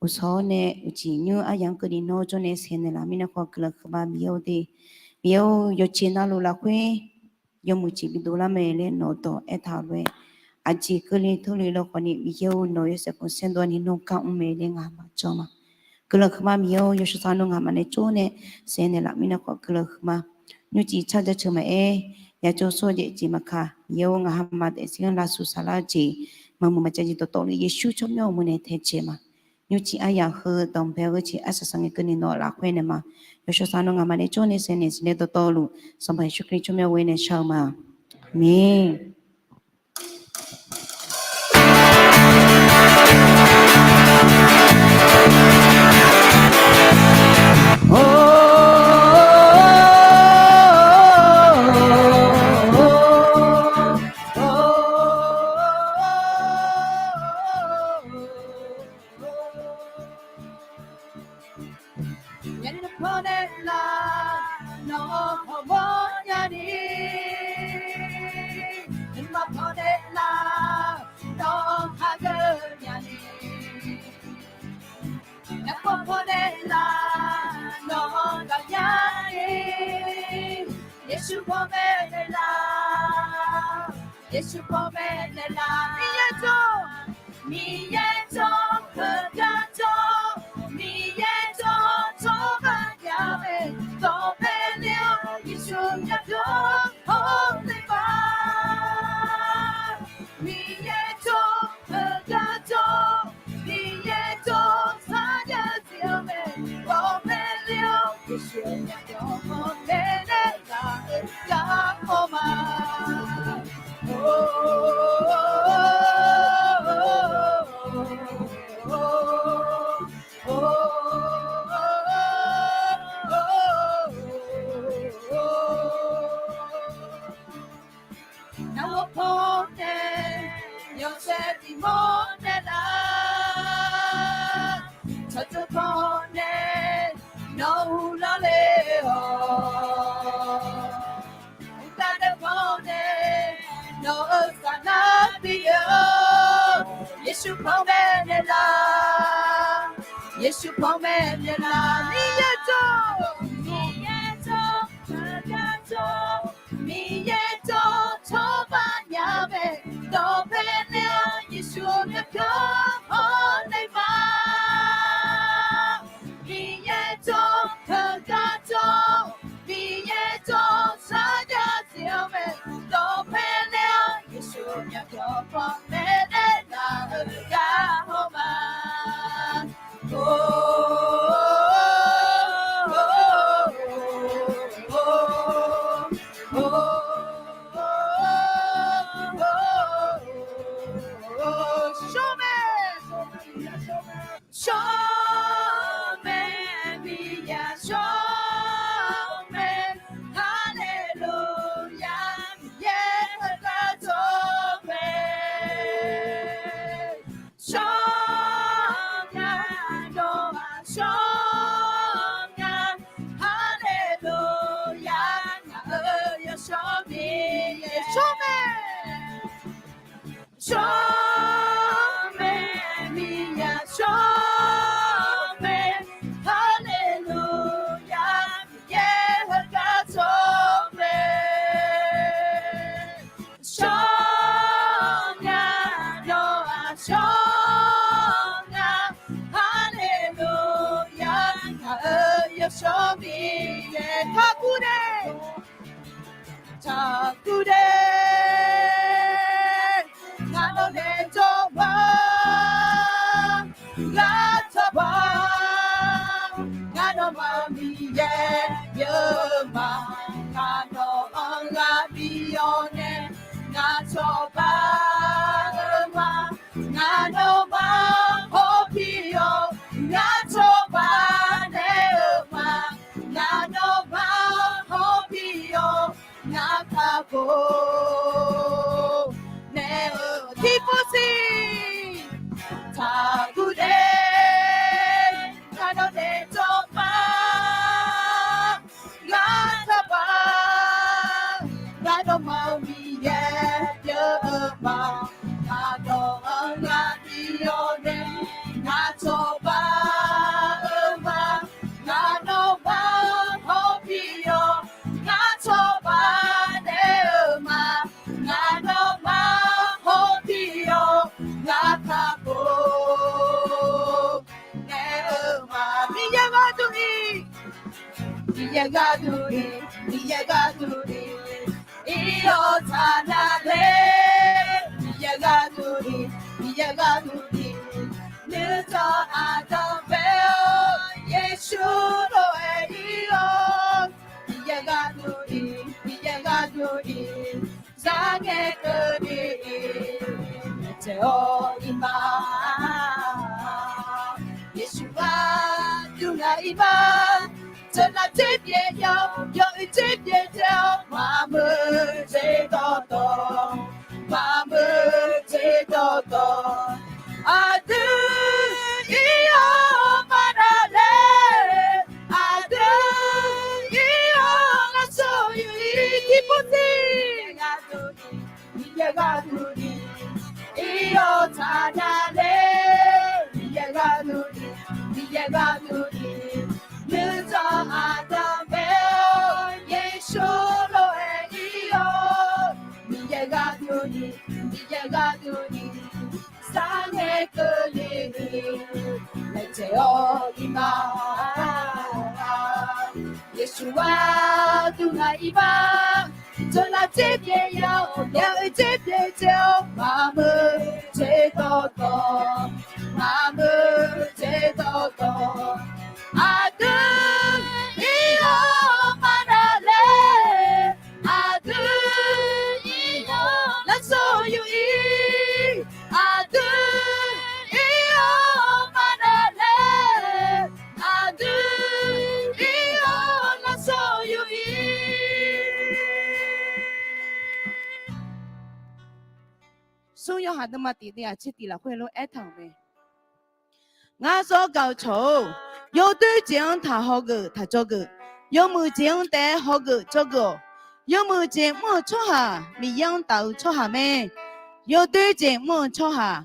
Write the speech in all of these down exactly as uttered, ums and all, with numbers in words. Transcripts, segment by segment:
uqshawq-awr nae uqcif nymr aryamq-anr keuvni nawr jawrnae saeqnaeq laf mirnae khawf guiqlanq huiqma Miqyaer-or de. Miqyaer-or, yawqjeq navluf lafkhoer yawmuiq jeq bidov lar mae laer nawq-eu dawq aertaq-euq lof-aer, aqjeq keuvle teulof-aer khawfni Miqyaer-or, nawq-eu yawshaef khanqsaer dov-awr ni nawr gar mr mae laer ngaq maqjanr ma. Guiqlanq huiqma Miqyaer-or, yawshawr sar nawr ngaqma nae jawrnae saeqnaeq laf mirnae khawf guiqlanq huiqma. Nymrcif car jaceuq maqaer, yajawr sawr-eu jeq jeq maqkaq, Miqyaer-or, ngaqha ma daefzir-anr lavshuif saflar-eu jeq maqmuiq maqjav jeq dawqtawvluf Yeqsur tsawrmyanr-euq meuq nae taecaeq ma. Nymrcif aryamq heu danqbae-eu ghoer ciq arsaq saq ngae keuvni nawq-eu lafkhoer naeq ma. Yawshawr sar nawr ngaqma nae jawrnae saeqnaeq siqnae dawqtawvluf Sanqpaq Yeqsur Kali tsawrmyanr ghoer nae shar-eu ma. Aqmeq. Ngamaf pawnaeq lar, nawq-anr hawmawr nyani. Ngamaf pawnaeq lar, nawq-anr hageuf nyani. Ngamaf pawnaeq lar, nawq-anr gaqnya ir. Yeqsur pawmaeq naeqlar, Yeqsur pawmaeq naeqlar. Miqyaer jawr, Miqyaer jawr, heugar jawr, Miqyaer jawr, tsawrhaq nya mae, dawqpae le-awr Yeqsur myavpyawq hawr naeq ma. Miqyaer jawr, heugar jawr, Miqyaer jawr, sarjax jeq-eu mae, dawqpae le-awr Yeqsur myavpyawq hawr naeq laer gaq-eu gar hawr ma. Nawr pawnaeq, yawshaef tiq mawr naeq lar, tsawrjeuq pawnaeq, nawq-eu uvlanr le-awq. Uqtaf deuq pawnaeq, nawq-euq saflar bi-eu, Yeqsur pawmaeq naeqlar, Yeqsur pawmaeq naeqlar. Miqyaer jawr, Miqyaer jawr, Miqyaer jawr, Miqyaer jawr, tsawrhaq nya mae, dawqpae le-awr Yeqsur myavpyawq hawr naeq ma. Miqyaer jawr, heugar jawr, Miqyaer jawr, sarjax jeq-eu mae, dawqpae le-awr Yeqsur myavpyawq hawr naeq laer gaq-eu gar hawr ma. Shawr mae, Miqyaer shawr mae, haleluya, Miqyaer heugar jawr mae. Shawr nga, nawr-aq shawr nga, haleluya, ngaq-euq yawshawr Miqyaer shawr mae. Shawr mae, Miqyaer shawr mae, haleluya, Miqyaer heugar jawr mae. Shawr nga, nawr-aq shawr nga, haleluya, ngaq-euq yawshawr Miqyaer. Taqguv dae, taqguv dae, ngaq nawq nae jawrma, ngar taqba, ngar nawmaf Miqyaer yawma, ngaq nawq-anr ghaq bif-awr nae, ngar cawba-eu ma, ngaq nawmaf hawpir yawr, ngar cawba naeq-eu ma, ngaq nawmaf hawpir yawr, ngar kakhof naeq-eu tiqpov siq. Taqguv dae, ngar nawq nae jawrma, Miqyaer gharduq ir, Miqyaer gharduq ir, ir-awr taqnavler. Miqyaer gharduq ir, Miqyaer gharduq ir, nuijanr aqdan bae-awr Yeqsur lof-aer ir-awr. Miqyaer gharduq ir, Miqyaer gharduq ir, zar ngae keuvni ir, laejae-awr ir ma. Yeqsur gharduq ngaq ir ma. Teunav tser pyaeq ya, yawoer tser pyaeq tae-awr, maqmeuq tser dawqtawv, maqmeuq tser dawqtawv, aqdui ir-awr maqdavler, aqdui ir-awr lavsawq yuf ir. Tiqpov tiq Miqyaer gharduq ir, ir-awr taqnavler. Miqyaer gharduq ir, Miqyaer gharduq ir, nuijanr aqdan bae-awr Yeqsur lof-aer ir-awr. Miqyaer gharduq ir, Miqyaer gharduq ir, zar ngae keuvni ir, laejae-awr ir ma. Yeqsur gharduq ngaq ir ma. Teunav tser pyaeq ya, yawoer tser pyaeq tae-awr, maqmeuq tser dawqtawv, maqmeuq tser dawqtawv, aqdui ir-awr maqdavler, aqdui ir-awr lavsawq yuf ir, aqdui ir-awr maqdavler, aqdui ir-awr lavsawq yuf ir. Smr yawhaq deuvma tiq deuv-aq tser tiq lafkhoer lof-aer aertaq-euq mae. Ngar zawr gaq-eu cawq-or, yawdoer jeq-anr taqhaw geuf taqjawr geuf, yawmuiq jeq-anr taef-aer haw geuf jawr geuf-awq. Yawmuiq jeq mr-eu tsawrhaq Miqyaer-anr taf-eu tsawrhaq mae. Yawdoer jeq mr-eu tsawrhaq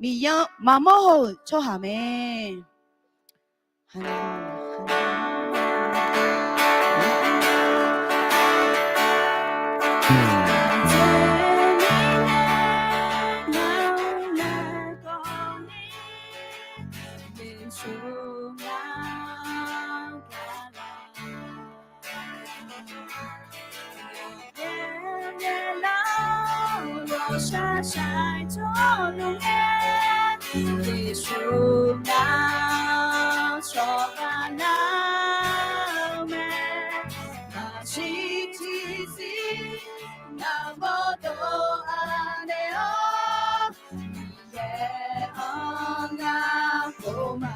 Miqyaer-anr maqmawr haw-euq tsawrhaq mae. Yeqsur ngaq-anr cawba nar-eu mae, maqshir tiqsiq ngaq mawrdov anaeq-awr, Miqyaer-anr ngar khofma.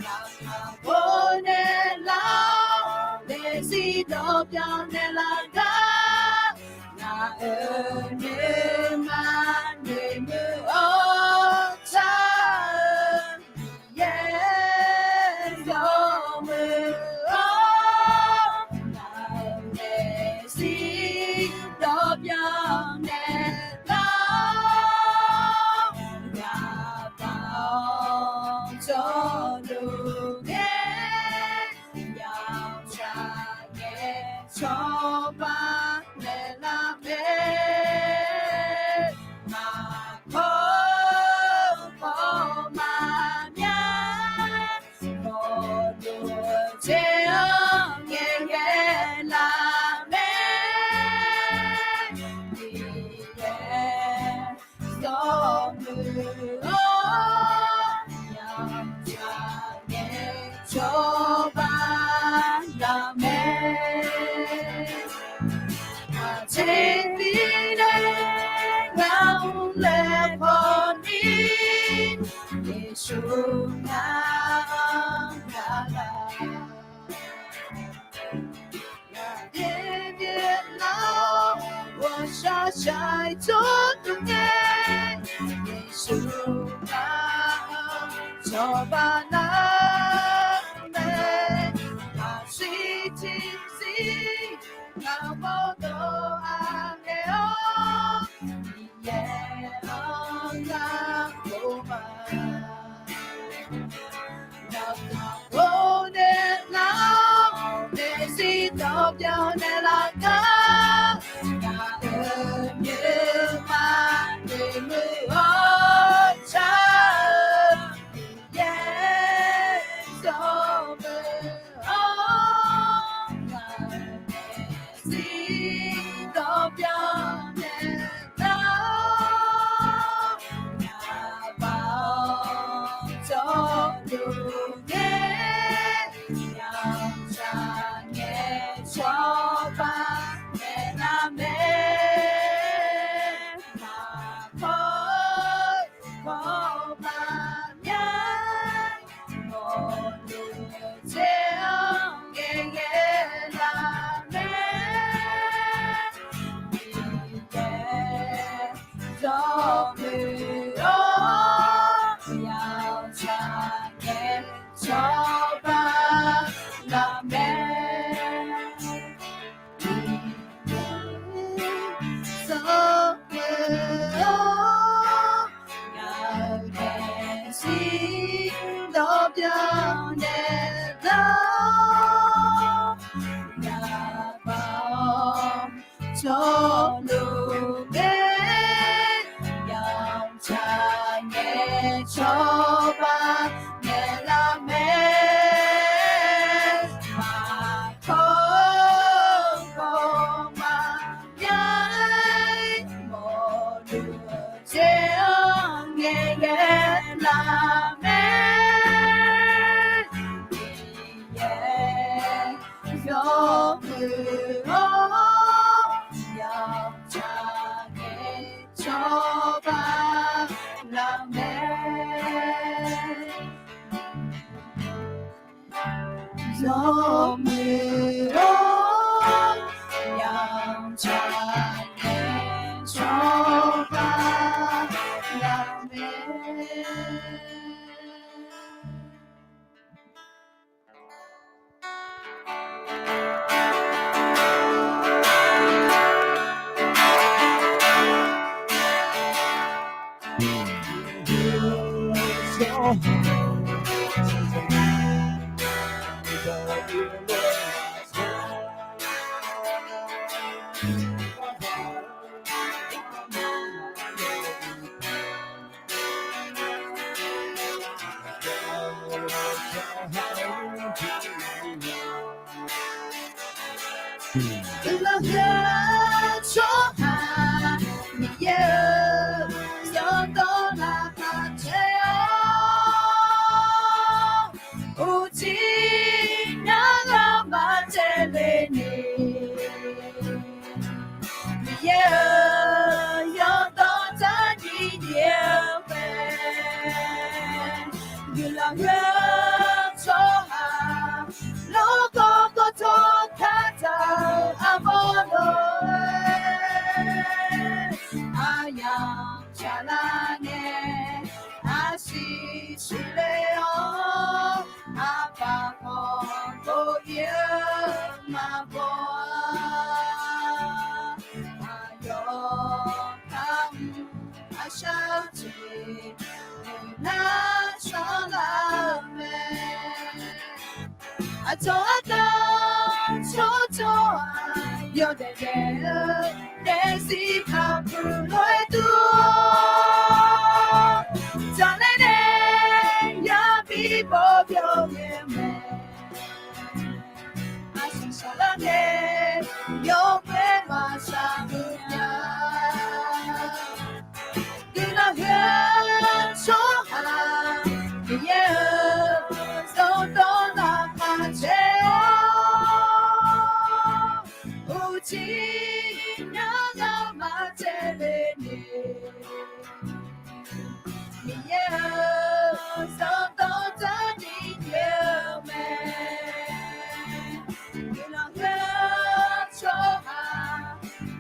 Ngamaf bawnaeq lar-awr, maeqshi dawqbyan naeqlaf gar, ngaq-euq nuima noeqmuiq-awr tar-eu Miqyaer yawmuiq-awr, ngaq-euq maeqshi dawqbyan naeqlar-awr, ngaq baq-awr jawrluf ngae, yawtsaq ngae cawba naeqlar mae. Maqkawr khawf maqmya, mawrdo tser-anr ngaeqghae laf mae. Miqyaer yawmuiq-awr, yawtsaq ngae cawba laf mae. Aqjeq mirnae ngar-anr laeqhawq ni, Yeqsur ngar-anr gaqlaq. Ngaq daef byaeq lar-awr, ghawqshaq shaqzanr duq ngae, Yeqsur ngar-anr cawba nar-eu mae. Maqshir tiqsiq ngaq mawrdov anaeq-awr, Miqyaer-anr ngar khofma. Ngamaf bawnaeq lar-awr, maeqshi dawqbyan naeqlaf gar, ngaq-euq nuima noeqmuiq-awr tar-eu Miqyaer Mawrduq ngae, yamq tsaq ngae, cawba naeqlaf mae. Maqkawr-eu kawr maqmya, mawrduq tser-anr ngaeqghae laf mae. Miqyaer yawmuiq-awr, yamq tsaq ngae, cawba laf mae. Miqyaer yawmuiq-awr, ngaq-euq daefzir dawqbyan naeqlar-awr, yagaq-awr, cawluf ngae, yamq tsaq ngae, cawba naeqlaf mae. Maqkawr-eu kawr maqmya, mawrduq tser-anr ngaeqghae laf mae. Miqyaer yawmuiq-awr, yamq tsaq ngae, cawba laf mae. Yawmuiq-awr, yamq tsaq ngae, cawba laf mae. Guiqlanq huiq-eu tsawrhaq, Miqyaer-euq zanrdawq laqkhaq caer-awr, uqcif nar ghaq maqcaev le ni. Miqyaer-euq zanrdawq taqnyiq nyiq-eu mae. Guiqlanq huiq-eu tsawrhaq, lorkawv kawv tsawv khardzaq-eu armawr lof-aer, aryamq tsaqlar nae arsiq siqle-awr, aqpaq khawf kov ir-eu maqbaw-a. Aqyawf kar mr aqshar jeq nar shawrlar-eu mae. Aqcawq ardanq tsawrcawr-aq, yawdaef daef-eu daefzir kaqpuq lof-aer dur-awr, dzaqler nae yabi baw byov ghae mae. Aqsaq saqlar nae yawghae maqsaq muiq nya. Guiqlanq huiq-eu tsawrhaq, Miqyaer-euq zanrdawq laqkhaq caer-awr, uqcif nar ghaq maqcaev le ni. Miqyaer-euq zanrdawq taqnyiq nyiq-eu mae. Guiqlanq huiq-eu tsawrhaq,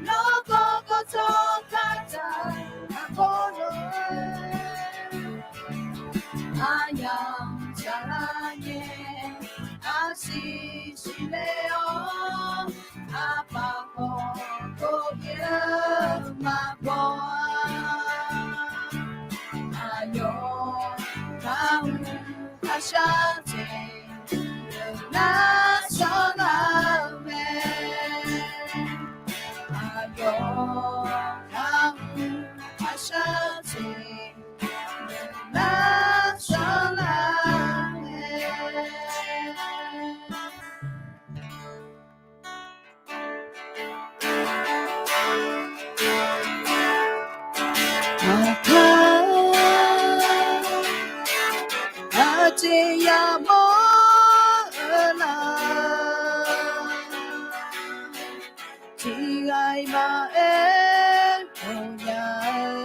lorkawv kawv tsawv khardzaq-eu armawr lof-aer, aryamq tsaqlar nae arsiq siqle-awr, aqpaq khawf kov ir-eu maqbaw-a. Aqyawf kar mr aqshar jeq nar shawrlar-eu mae. Aqyawf kar mr aqshar jeq nar shawrlar-eu mae. Aqkaq, aqcawq Aqjeq yamawr-eu la, tiqghaq-iq maqaer ghawqnya-eu,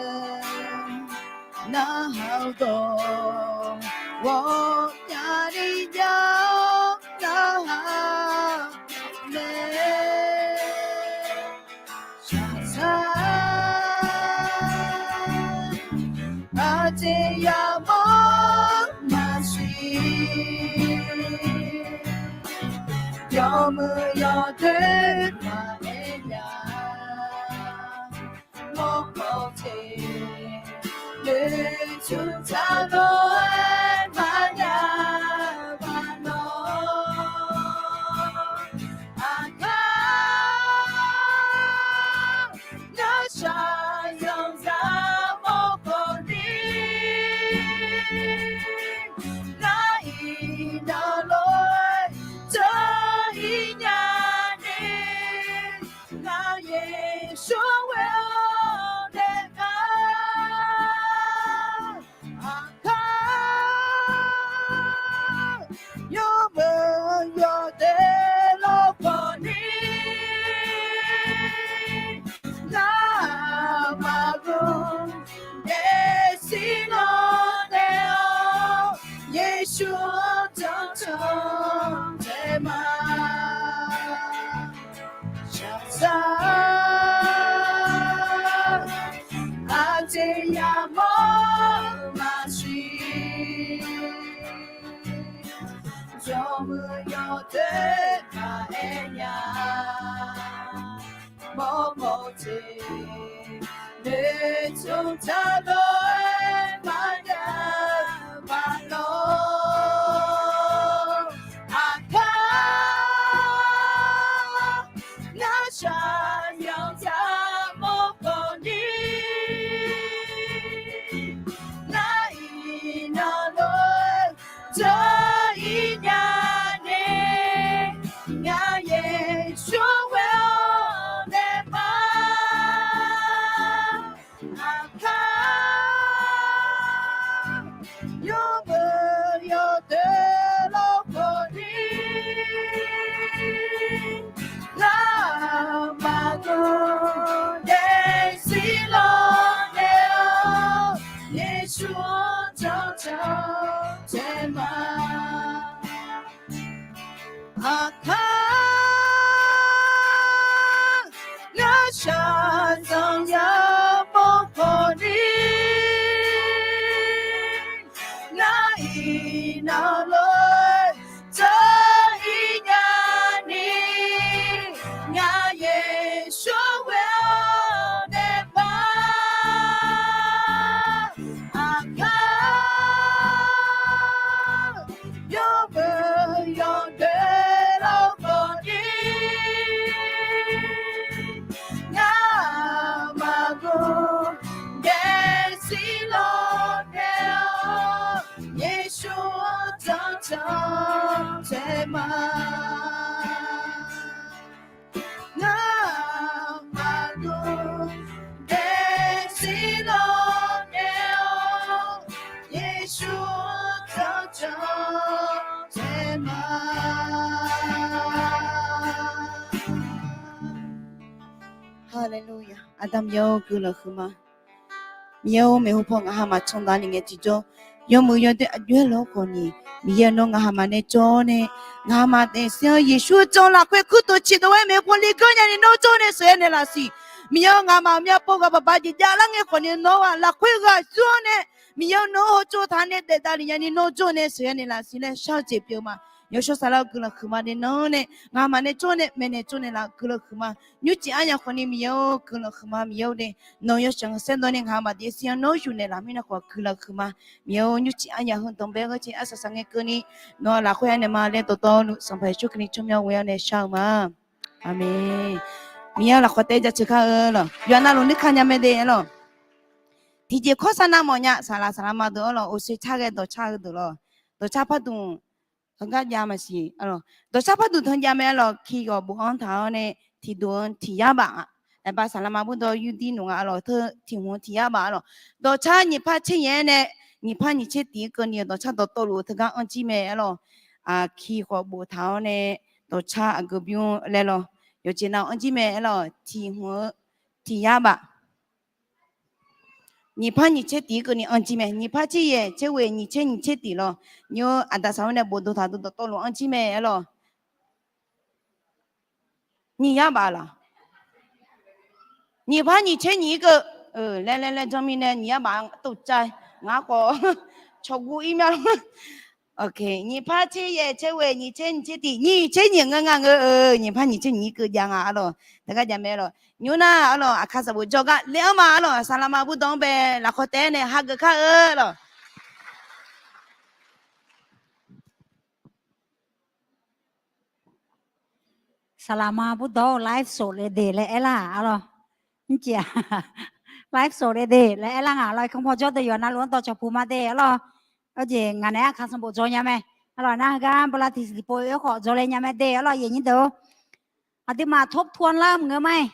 narhaq-eu dawq ghawqnya ni jav-awr narhaq mae. Shaqzaq aqjeq yamawr maqsiq, yawmuiq yawdoer maqaer nya, mawrkawv teq noeqtmq taq lof-aer maqya maqnawv. Aqkar ngar shaqzanq zaq mawrkawv ni, ngar iqnan lof-aer dzeur-ir nya ni, ngar Yeqsur ghoe-awr naeq gar. Aqkar yawmuiq yawdoer lawrkawv ni, ngar maqghoe daefzir lawr naeq-awr, Yeqsur-anr janr can tae ma. Shaqzaq aqjeq yamawr maqsiq, yawmuiq yawdoer maqaer nya, mawrkawv teq noeqtmq taq lof-aer maqya maqnawv. Aqkar ngar shaqzanq zaq mawrkawv ni, ngar iqnan lof-aer dzeur-ir nya ni, ngar Yeqsur ghoe-awr naeq ma. Aqkar yawmuiq yawdoer lawrkawv ni, ngar maqghoe daefzir lawr naeq-awr, Yeqsur-anr janr can tae ma. Aqkar ngar shaqzanq yamawr khawf ni, ngar iqnan lof-aer dzeur-ir nya ni, ngaq Yeqsur ghoe-awr naeq ma. Aqkar yawmuiq yawdoer lawr khawf ni, ngar maqghoe daefzir lawr naeq-awr, Yeqsur-anr janr can tae ma. Ngar maqghoe daefzir lawr naeq-awr, Yeqsur-anr janr can tae ma. Haleluya. Aqda Miqyaer-or, guiqlanq huiqma. Miqyaer-or, maeqhu paw ngaq ha maqcan dav ni ngae tiqjawr, yawmuiq yawdoer aqjox-aer lawr khawf ni, Miqyaer-or, nawr ngaq ha maqnaeq jawr nae, ngaq ha maqnaeq sher-anr Yeqsur-eu jan lafkhoer kuirtof ciqdov-aer maeqhu paw li geur nya ni nawr jawr nae sheuqghae naeq laf siq. Miqyaer-or, ngaq maqmyav pov ghaq baq baq jeq jav lar ngae khawf ni, nawr-aq lafkhoer ghaq yur-awr nae, Miqyaer-or, nawr hawtsov taq nae daef davlef nya ni nawr jawr nae sheuqghae naeq laf siq laer shar-eu jeq pyeuf ma. Yawshawr saflar-eu guiqlanq huiqma nae nawr nae ngaq ha maqnaeq jawr nae maeqnaeq jawr naeq laf guiqlanq huiqma. Nymrcif aryaq khawf ni Miqyaer-or, guiqlanq huiqma Miqyaer-or de. Nawq-euq yawshaef-anr saerdawv nae ngaq ha maqdaef shir-anr nawr yufnaeq laf mirnae khawf guiqlanq huiqma. Miqyaer-or, nymrcif aryaq heu danqbae-aer ghae cae arsaq saq ngae keuvni, nawq-euq lafkhoer aernaeq ma laer dawqtawvluf Sanqpaq Yeqsur Kali tsawrmyanr ghoe-awr nae shar-eu ma. Aqmeq. Miqyaer-anr lafkhoer taef-aer jaceuq kar-eu lawq. Yawqha navluf nuikar nya mae de-aer lawq. Tiqjeq kawrsar navmawf nya saqlaq saqlaq ma deuq-awr lawq, oqse car ghae dawqcar-eu deuq lawq. Dawqcar pardmq heugar jav maqsiq-a lawq. Dawqcar pardmq teu jav mae-aer lawq, ki ghawq bofanr taq-awr nae, tiqdmq-eu tiq yar baf-a. Aqbaq saqlaq ma burdawv yurdir nmq nga-a lawq, teu tiq hmq-eu tiq yar baf-a lawq. Dawqcar nyiq par tser nyaef-aer nae Nyiq par nyiq tser tiq-ir keuvni-eu dawqcar dawqtawvluf-eu teugar anr jir mae aer lawq. Aqki khawf boftaq-awr nae dawqcar aqgeu bymr laer lawq. Yawqjeq nav-eu anr jir mae aer lawq. Tiq hmq-eu tiq yar baf. Nyiq par nyiq tser tiq-ir keuvni anr jir mae. Nyiq par tser yaeq tser ghoeq nyiq tser nyiq tser tiq lawq. Nymr aqda saq-awr nae bofdov taq dov dawqtawvluf anr jir mae aer lawq. Nyiq yar baf laq. Nyiq par nyiq tser nyiq-ir keuv. Laer laer laer janr mirnae nyiq yar baf tov cav. Ngar khawf cawqguv ir mya lawr. Nyiq par tser yaeq tser ghoeq nyiq tser nyiq tser tiq nyiq tser nyiq ngeur nga ngeur-eu nyiq par nyiq tser nyiq-ir keuv jav nga arlawq. Teugar jav mae arlawq. Nymr nar arlawq aqkar sanqbof jawrgar le-anr ma arlawq. Saqlaqma burdawq-anr bae lafkhawf taef-aer nae hageuf kar-eu arlawq. Saqlaqma burdawq-or live สด le de laer aerlar arlawq. Mrcif-aq live สด le de laer aerlar nga arlawq. Irkanr paw jawr deuq yawqha navluf-anr dawq cawq puq ma de arlawq. Aqjeq ngaq naeq-aer aqkar sanqbof dzaw nya mae. Arlawq nar heugar bala tiq siq tiqpov oer khawf dzaw le nya mae de arlawq. Yaeq nyir deuq-or, aqduimaf ทบทวน lar maqngeur ma-iq.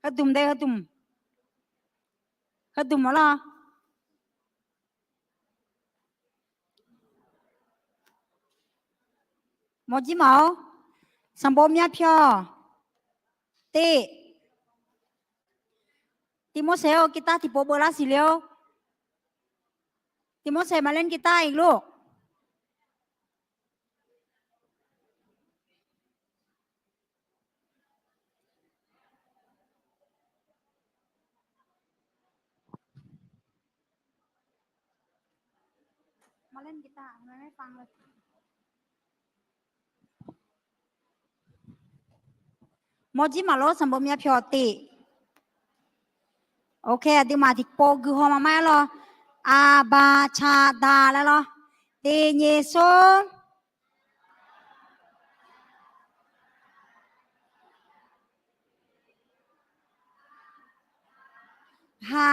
Heudmq de heudmq. Heudmq arlawq. Mawrjir maf-or, sanqbof myavpyawq tiv. Tiq Morseq-or, กีตาร์ tiqpov beuvlar siqle-or. Tiq Morseq หมายเลข กีตาร์ อีกลูก. Mawrjir maf lor, sanqbof myavpyawq tiv. Ok, aqduimaf tiqpov guihaw ma ma-aer lawr. Aqbaq caqdaq laer lawr. Tiq nyiq smr. Ha,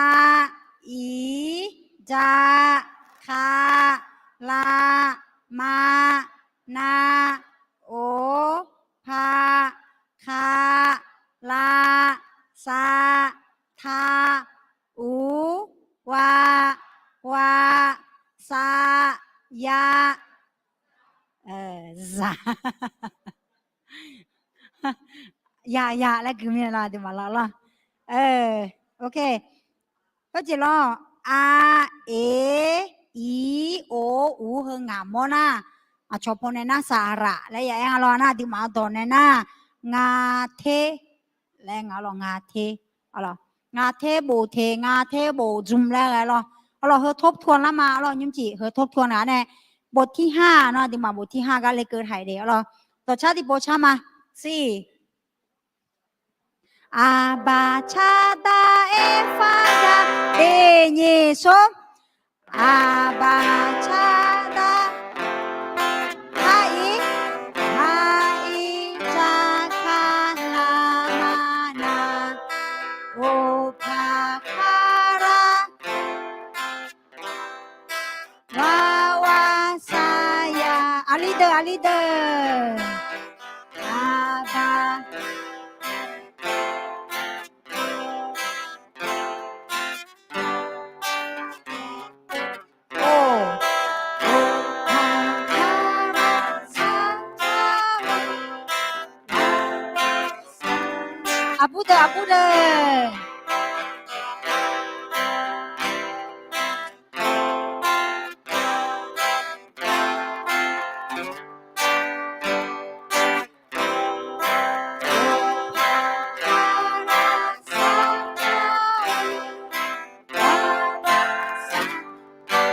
iq, jaq, kaq, laf, maq, nav, of, paq, kaq, laf, saq, taq, uq, waq, waq, saq, yaq, zaq, yaq, yaq laer gui mir-a lawr, aqduimaf lawr lawr. Ok. Khoerjeq lawr, a, eq, iq, o, uq heu ngaq mawr nar, aqcawq paw nae nar saqraq laer ya aer nga lawr nar, aqduimaf-eu dawq nae nar, nga ter laer nga lawr, nga ter. Nga ter bof teq, nga ter bof dzmq laer ghae lawr. Arlawq heu ทบทวน lar ma, arlawq nymrcif heu ทบทวน ngaq nae. บทที่ห้า nawr aqduimaf บทที่ห้า gar lekeuv haiq de arlawq. Dawqcar tiqpov car ma. Sir. Aqbaq caqdaq aer far ja, tiq nyiq smr. Aqbaq caqdaq, ha iq, ha iq, jaq kaq laf maq nav, of paq kaq laf. Wa wa sa ya. Aqli deuq, aqli deuq. Aqbaq. Aqbur deuq, aqbur deuq.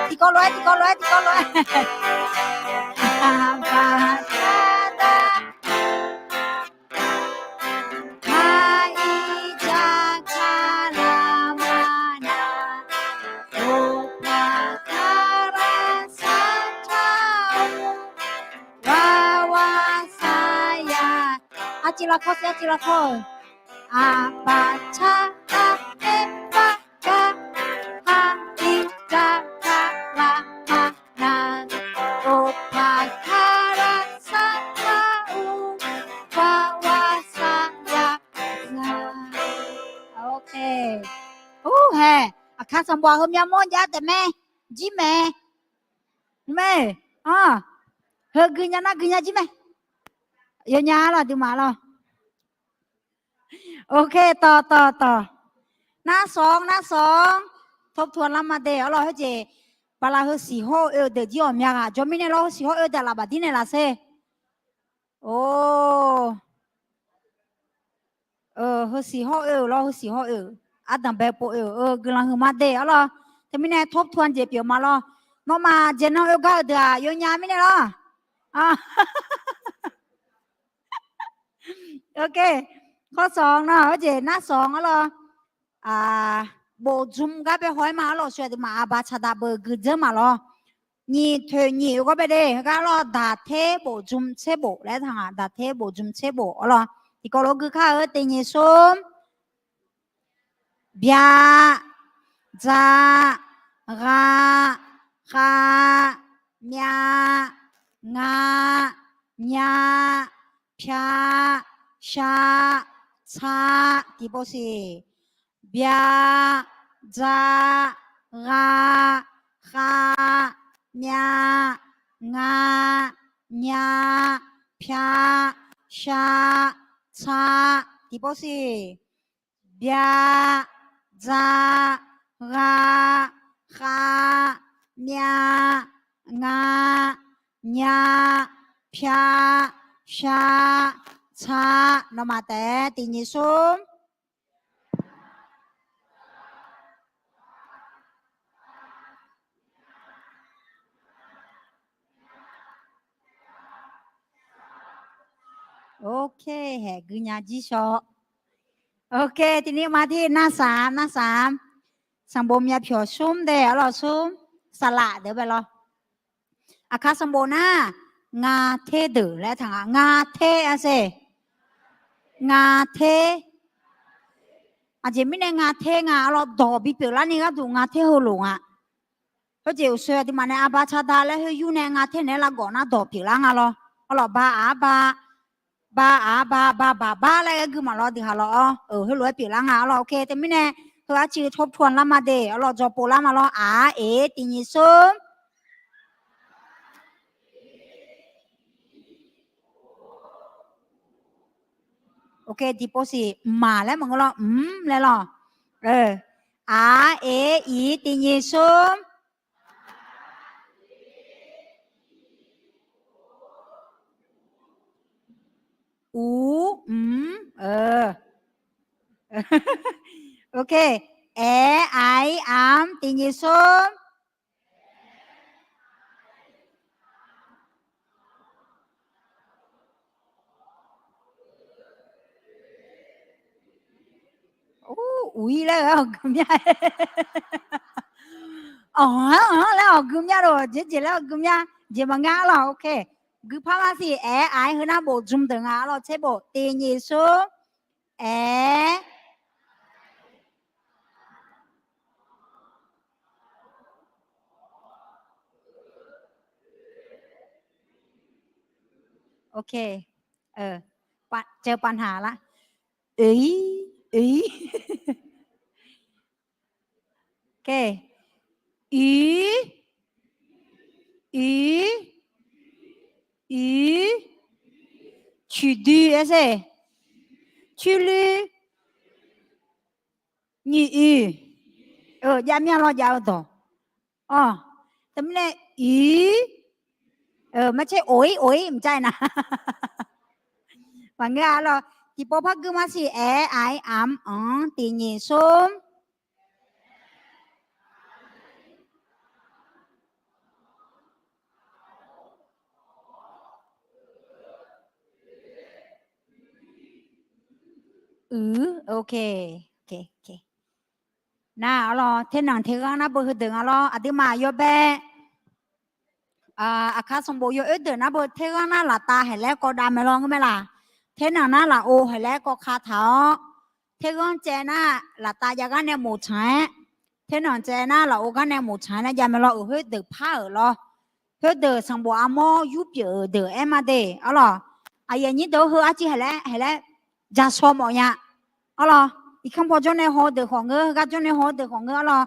Tiqkawv lof-aer, tiqkawv lof-aer, tiqkawv lof-aer. Arciv lafkawr sir, arciv lafkawr-euq. Aqbaq caqdaq aer far gar, ha iq jaq kaq laf maq nav, of paq kaq laf sar tar u, wa wa sa ya za. Ur hae, aqkar sanqbof-aq heumyav mawr jav taef mae. Jir mae. Heu gui nya nar gui nya jir mae. Yawnya lawq, aqduimaf lawq. Ok, tawq tawq tawq. Nar sawq nar sawq. ทบทวน lar ma de arlawq. Khoerjeq bala heusiq hawr-eu oe-eu deuq jir ghawqmya ghaq jawr mirnae lawr, heusiq hawr oe-eu deuq laf baf dir naeq laf sher. Or, heusiq hawr oe-euq lawr, heusiq hawr oe-euq, ardanq bae pov oe-euq, guiqlanq huiqma de arlawq. Teumirnae ทบทวน jeq pyeuf ma lawr. Nawmaf jeqnan oe gar-euq deuq-aq yawnya mirnae lawr. Ok, ข้อสอง nar, heujeq nar sawq arlawq. Bof jm gar bae haw-aer ma arlawq. Shuir aqduimaf aqba caqdaq beuq guiqdzeur ma lawr. Nyiq toeq nyiq oe gar bae de heugar lawr, daqter bof jm tser bof laer taq nga. Daqter bof jm tser bof arlawq. Tiqkawv lof gui kar-eu, tiq nyiq smr. Byaq, dzaq, ghaq, khav, myav, ngaq, nyaq, pyaq, shaq, tsaq, tiqpov siq. Byaq, dzaq, ghaq, khav, myav, ngaq, nyaq, pyaq, shaq, tsaq, tiqpov siq. Byaq, dzaq, ghaq, khav, myav, ngaq, nyaq, pyaq, shaq, tsaq. Nawmaf taef-aer tiq nyiq smr. Ok, haeq guinya jir shaw. Ok, tiqni ma tiq nar saq nar saq. Sanqbof myavpyawq smr de arlawq smr. Saqlaq deuq bae lawr. Aqkar sanqbof nar, nga ter deuq laer taq nga. Nga ter-a sher. Nga ter. Aqjeq mirnae nga ter nga arlawq, dawq bipyeuf larni gharduq nga ter heulof nga. Khoerjeq uqshoe aqduimaf nae aqba caqdaq laer khoer yur nae nga ter naeq-aer lavgawf nar dawq pyeuflar nga lawr. Arlawq ba aq ba, ba aq ba, ba baq bar laer ghae gui ma lawr deuq ha lawr-awr, heulof-aer pyeuflar nga arlawq. Ok, teumirnae heu arciv ทบทวน lar ma de arlawq, jawqpov lar ma lawr. Aq, eq, tiq nyiq smr. Ok, tiqpov siq. Mq-aq laer maqngeur lawr, mq laer lawr. Aq, eq, iq, tiq nyiq smr. Uq, mq, e. Ok, aer, aq, amq, tiq nyiq smr. Uq-ir laer-eu argui mya. Awq-anr, awq-anr laer argui mya lof, jeq jeq laer argui mya. Jeq maqngeur lawq. Ok, guipar lar siq. Aer, aq, aer, heu nar bof jm deuq nga lawr, tser bof, tiq nyiq smr. Aer. Ok, เจอปัญหาละ. Oeq, oeq. Ok, uir, uir, uir. Cuqdui aer sher. Cuirluir. Nyiq uiq. Jav mya lawr, jav-eu dawq. Awq, teumirnae uir. Maqtser oq-ir oq-ir mqjav-a na. Maqngeur-a lawr. Tiqpov par gui ma siq. Aer, aq, amq, anq, tiq nyiq smr. Uir, ok. Nar arlawr, ternanq terghanr nar beu heudeuq nga lawr. Aqduimaf yawbae Aqkar sanqbof yawoer deuq nar beu terghanr nar laftav haeq laer kawv dav mae lawr ngeur mae laq. Ternanq nar lafov haeq laer kawv ka taq-awr, terghanr caev nar laftav jav gar nae moqtsanq-aer, ternanq caev nar lafov gar nae moqtsanq-aer nae jav mae lawr. Euq khoerdeuq par-euq lawr. Khoerdeuq sanqbof armawr yurpyeuf-euq deuq aer ma de arlawr. Aqyuif aqnyir deuq-or, heu arciv haeq laer haeq laer ja shaw mawf nya arlawr. Irkanr paw jawr nae haw-eu deuq khawf ngeur, heugar jawr nae haw-eu deuq khawf ngeur arlawr.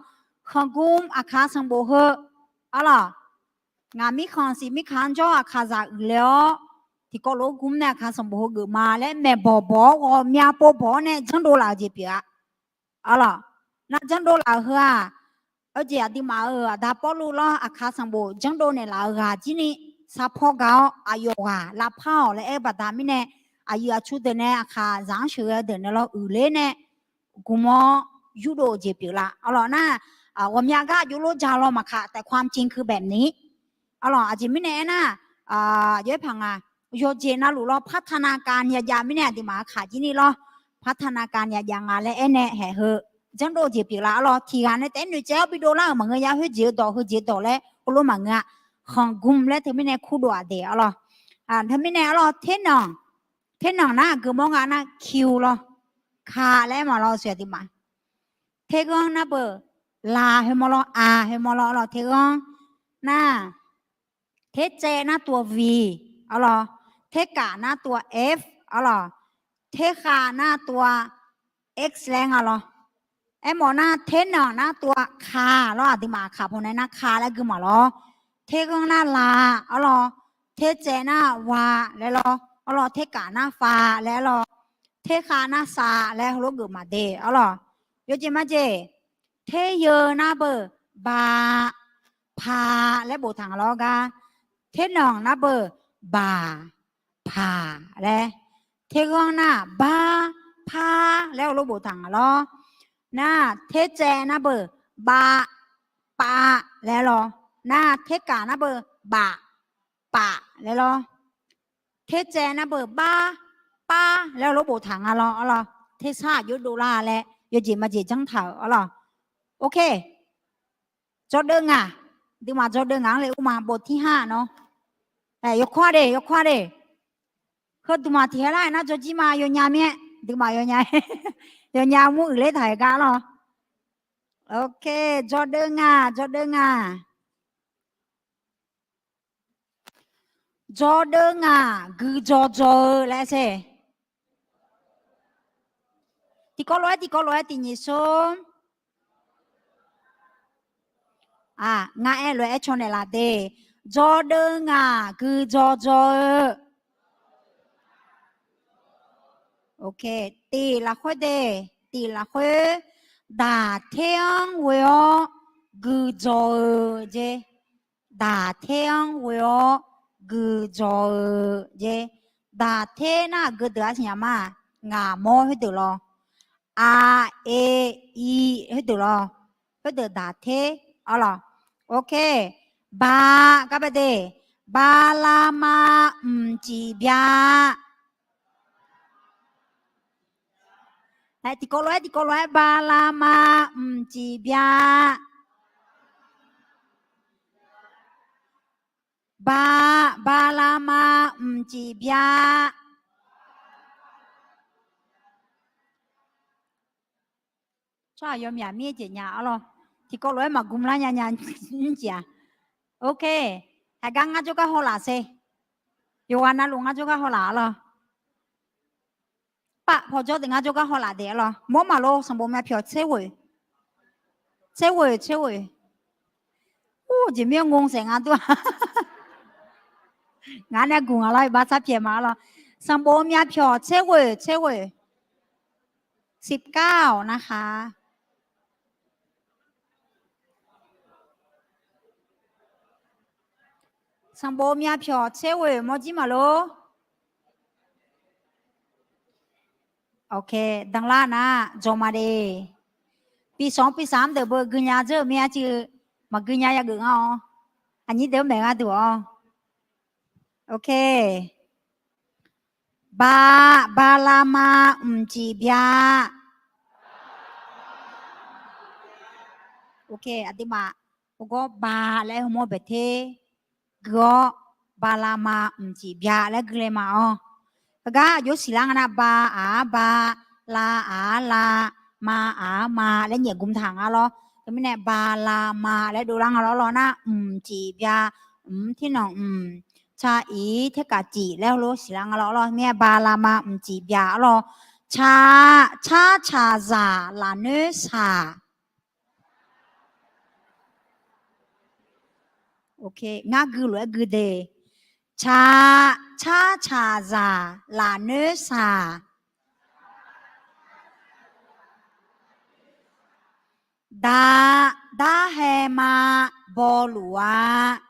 Khanqgmr Aqkar sanqbof heu arlawr. Ngaq mirkhanq siq mirkhanq-anr jawr aqkaqzaq uiqle-awr, tiqkawv lof-aer gmr nae aqkaq sanqbof heugeuf ma laer maeqbawq bawq-awr ghawqmya pov bawq-awr nae janrdov laf-eu jeq pyeuf-a. Arlawq, nar janrdov laf-euq heu-aq, Aqjeq aqduimaf-euq aqda Pawrluv lawr aqkaq sanqbof janrdov naeqlaf-eu ghaq jir ni, sarpawr gaq-awr aqyawf ghaq lavpar-awq laer aer-eu baqda mirnae, aqyuif aqtsu deuq nae aqkaqzaq-anr sheuqghae-eu deuq nae lawr uiqler nae gmq-awr yurdov-eu jeq pyeuflar. Arlawq nar, ghawqmya gar jov lof ja law maqkaq, แต่ความจริงคือแบบนี้. Arlawq aqjeq mirnae aernar, jawr-aer paq nga, yawqjeq navluf lawr พัฒนาการ yajav mirnae aqduimaf aqkaq jir ni lawr พัฒนาการ yajav nga laer aernae haeq heu janrdov jeq pyeuflar. Arlawq tiqghaq nae taef-aer noeqtsaev-awr bidov lar-euq maqngeur ya, khoerjeq-eu dawq khoerjeq-eu dawq laer heulof maqngeur-a. Khanqgmq laer teumirnae kurdov-aq daeq arlawq. Teumirnae arlawq, ternanq nar geufmawr nga nar, kiu lawr, ka laer aer mawf lawr, aqsur aqduimaf. Terghanr nar beu, la khoermawr lawr, a khoermawr lawr arlawq, terghanr nar Tertsaev nar tuv-a V, arlawq. Terkaf nar tuv-a F, arlawq. Terkhav nar tuv-a X laer nga lawr. Aermawf nar ternanq nar tuv-a ka lawr, aqduimaf aqkaq pawnae nar ka laer gui mawf lawr. Terghanr nar la, arlawq. Tertsaev nar wa laer lawr, arlawq. Terkaf nar fa laer, arlawq. Terkhav nar sa laer heulof geuf maqde, arlawq. Yawjeq majeq, teryeu nar beu, ba, pa laer boftaq nga lawr gar. Ternanq nar beu, baq, paq laer. Terghanr nar bar, par laer heulof boftaq nga lawr. Nar tertsaev nar beu, bav, pav laer lawr. Nar terkaf nar beu, baf, paf laer lawr. Tertsaev nar beu, bar, par laer heulof boftaq nga lawr, arlawq. Tersar aqjox dovlar laer yawjeq majeq janrtaq-euq, arlawq. Ok. Dzawdeuv ngaq, aqduimaf dzawdeuv ngaq-anr le ur ma, บทที่ห้า nawr. Yawkawr de, yawkawr de. Heu duimaf tiqhae lar-aer nar dzawjir ma, yawnya mir-aer, aqduimaf yawnya, yawnya mur uiqler taq-aer gar lawr. Ok, dzawdeuv ngaq, dzawdeuv ngaq. Dzawdeuv ngaq, guiqdzawq dzawq-eu laer sher. Tiqkawv lof-aer tiqkawv lof-aer tiqnyiq smr. Ngar aer lof-aer caw naeqlaf de. Dzawdeuv ngaq, guiqdzawq dzawq-eu. Ok, tiq lafkhoer de, tiq lafkhoer, daqter-anr ghoe-awr guiqdzawq-eu jeq. Daqter-anr ghoe-awr guiqdzawq-eu jeq. Daqter nar aqgeu deuq-a siqnya ma, ngaq mawr khoerdeuq lawr, a, e, i khoerdeuq lawr, khoerdeuq daqter, arlawq. Ok, ba, gar bae de, bala ma, mqcif bya. Tiqkawv lof-aer tiqkawv lof-aer, bala ma, mqcif bya. Ba, bala ma, mqcif bya. Tsawrhaq yawmyaq mir-aer jeq nya arlawr. Tiqkawv lof-aer maqgmlar nya nya nymr jeq-aq. Ok. Haiq gar ngar jawrgar hawlaf sher. Yawqghaq navluf ngar jawrgar hawlaf arlawr. Pav pawqjawr deuq ngar jawrgar hawlaf de arlawr. Mawr maqlor, sanqbof myavpyawq tser ghoeq. Tser ghoeq, tser ghoeq. Ur, jeq mir-anr ngo saef nga dur-a. Ngaq nae guq ngaq lawr, iqbax sar pyaeq ma arlawr. Sanqbof myavpyawq tser ghoeq, tser ghoeq. สิบเก้า นะคะ. Sanqbof myavpyawq tser ghoeq mawrjir maqlor. Ok, danlar nar dzawq ma de. ปีสอง ปีสาม deuq beu guinya dzeur-eu mir-a civ, maqguinya yageuf ngar-awr. Aqnyir deuq-anr maeq gharduq-awr. Ok. Ba, bala ma, mqcif bya. Ok, aqduimaf, heugar ba laer heumawr baeqter gui-awr, bala ma, mqcif bya laer gui le ma-awr. Heugar aqjox siqlar nga nar, ba, aq, ba, la, aq, la, ma, aq, ma laer nyaef gmq taq nga lawr. Teumirnae bala ma laer dovlar nga lawr lawr nar, mqcif bya, mq, ternanq mq, ca iq, terkaf cif laer heulof siqlar nga lawr lawr. Mirnae bala ma, mqcif bya arlawr. Ca, car caq zaq lafnoer saq. Ngar gui lof-aer gui de. Tsaq, tsar tsaqzaq lafnoer shaq. Da, darhae ma bawluf-a.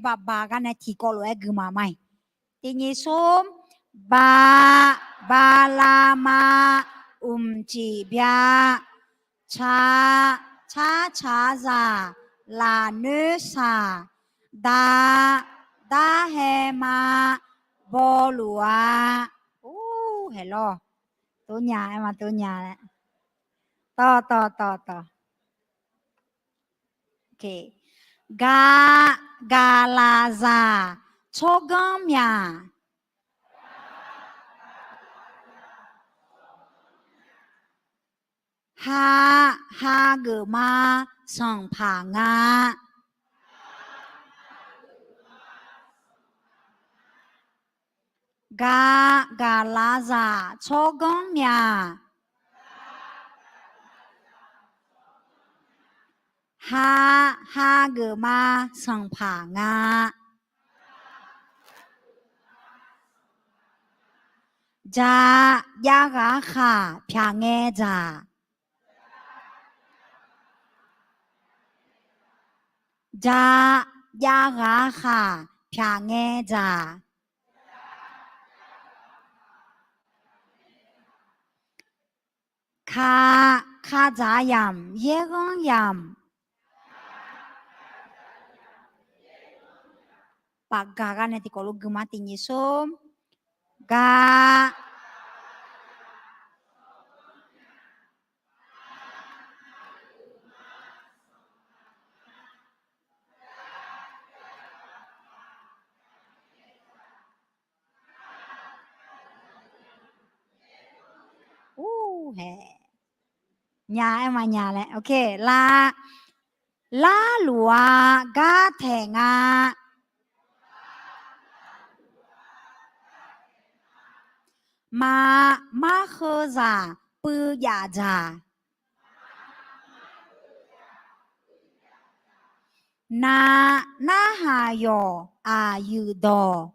Baba gar nae tiqkawv lof-aer gui ma ma-iq. Tiqnyif smr, ba, bala ma, mqcif bya, tsaq, tsar tsaqzaq lafnoer shaq, da, darhae ma bawluf-a. Haeq lawr, tov nya aer ma tov nya laer. Tawq tawq tawq tawq. Ga, gaqlaqzaq tsawrganr myaq. Ha, hageuf ma sanqpaq nga. Ga, gaqlaqzaq tsawrganr myaq. Ha, hageuf ma sanqpaq nga. Ja, javghaq khaq pyaq ngae dzaq. Ja, javghaq khaq pyaq ngae dzaq. Ka, kadzaq yamq yaerghanr yamq. Baqgaq gar nae tiqkawv lof gui ma tiqnyif smr. Ga, Ur, hae. Nya aer ma nya laer. Ok, la, larluf-a gar taeq nga. Ma, markheuzaq puiv jav dzaq. Na, narhaq yawq aqyuif dawq.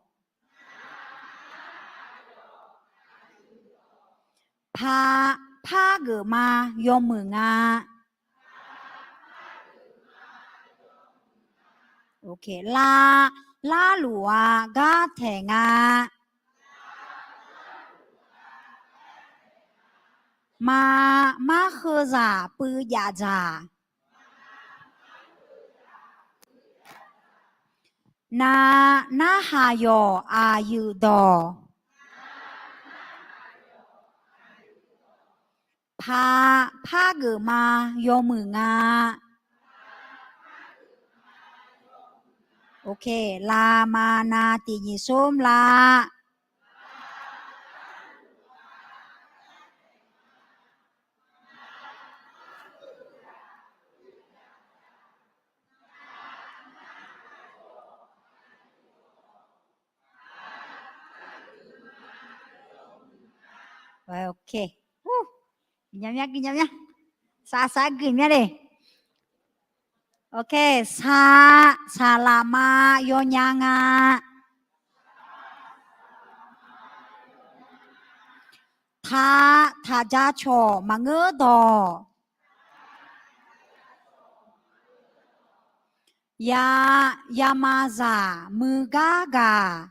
Pa, par geuf ma yawmuiq nga. Ok, la, larluf-a gar taeq nga. Ma, markheuzaq puiv jav dzaq. Na, narhaq yawq aqyuif dawq. Pa, par geuf ma yawmuiq nga. Ok, la, ma, na tiqnyif smr la. Ok, nya mya gui nya mya. Saqsaq gui mya le. Ok, saq, saqlaqma yawnya nga. Taq, taqja cawq maqngeur dawq. Ya, yamazaq muigar gaq.